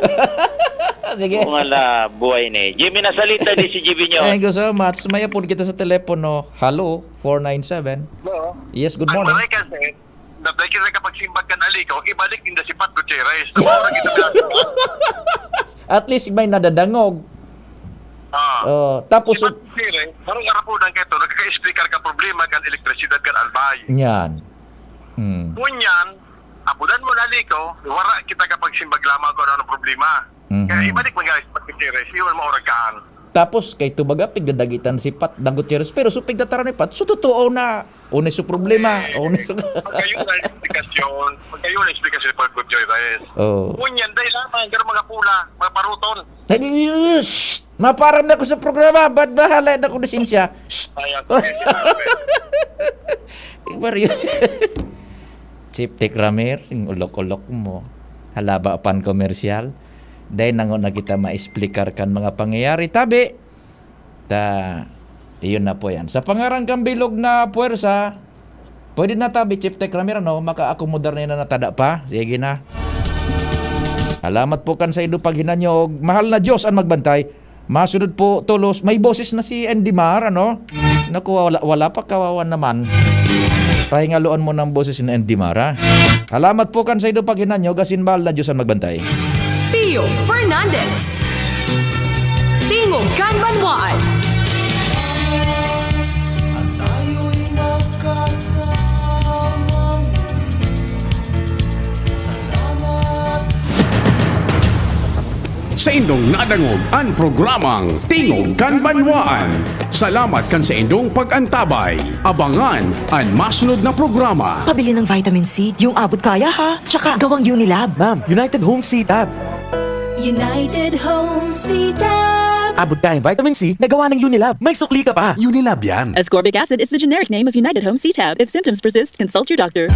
Sige. Kung ala, buhay ni. Jimmy Nasalita ni si Jimmy nyo. Thank you so much. May apod kita sa telepono. Hello, four nine seven. No? Yes, good Ang morning. Maray kasi, na dahil kita kapagsimbag kan Alico, ibalik ninda si Pat Gutierrez. Tama na kita na. At least may nadadangog. Ah. Oh, tapos, Si Pat Gutierrez, parang arapunan ka ito, nagkaka-explicar ka problema kan elektrisidad kan Albay. Yan. Hmm. Ngunyan, apudan mo na Alico, wara kita kapagsimbag lamang kung ano ang problema. Mhm. Kaya ibalik mo nga si Pat Gutierrez, iwan mo oragaan. Tapos, kay tubaga, pigdadagitan si Pat na Gutierrez. Pero so pigdataran ni Pat, so totoo na. Unay so problema. Unay so... Pagkayo na explikasyon, pagkayo na explikasyon ni Pat Gutierrez. Oh. Ngunyan, dahil lamang, pero mga pula, mga paruton. Sabi niya, "Shh! Maparam na ako sa programa, ba't bahala na ako na siya?" Shh! Ayan. Mario. Chief Tech Ramir, yung ulok-ulok mo. Halaba pan komersyal. Dahil nango na kita ma-explicar kan mga pangyayari. Tabi, ta, iyon na po yan. Sa pangaran kan bilog na puwersa, pwede na tabi, Chief Tech Ramir, ano, makaakomodar na yun na natada pa. Sige na. Alamat po kan sa indo paghinanyog. Mahal na Diyos ang magbantay. Masunod po, tolos. May boses na si Andy Mar, ano? Naku, wala, wala pa, kawawa naman. Pahingaloan mo ng boses ni Andy Mar, ha? Alamat po kan sa indo paghinanyog, asin mahal na Diyos ang magbantay. Pio Fernandez. Tingog kan Banwaan. Saindong nadangog an programang Tingog kan Banwaan. Salamat kan saindong pag-antabay. Abangan an masunod na programa. Pabili ng vitamin C, yung abot kaya ha. Tsaka gawang Unilab. Ma'am, United Home C-Tab. United Home C-Tab. Abot kayang vitamin C na gawa ng Unilab. May sukli ka pa. Unilab yan. Ascorbic acid is the generic name of United Home C-Tab. If symptoms persist, consult your doctor.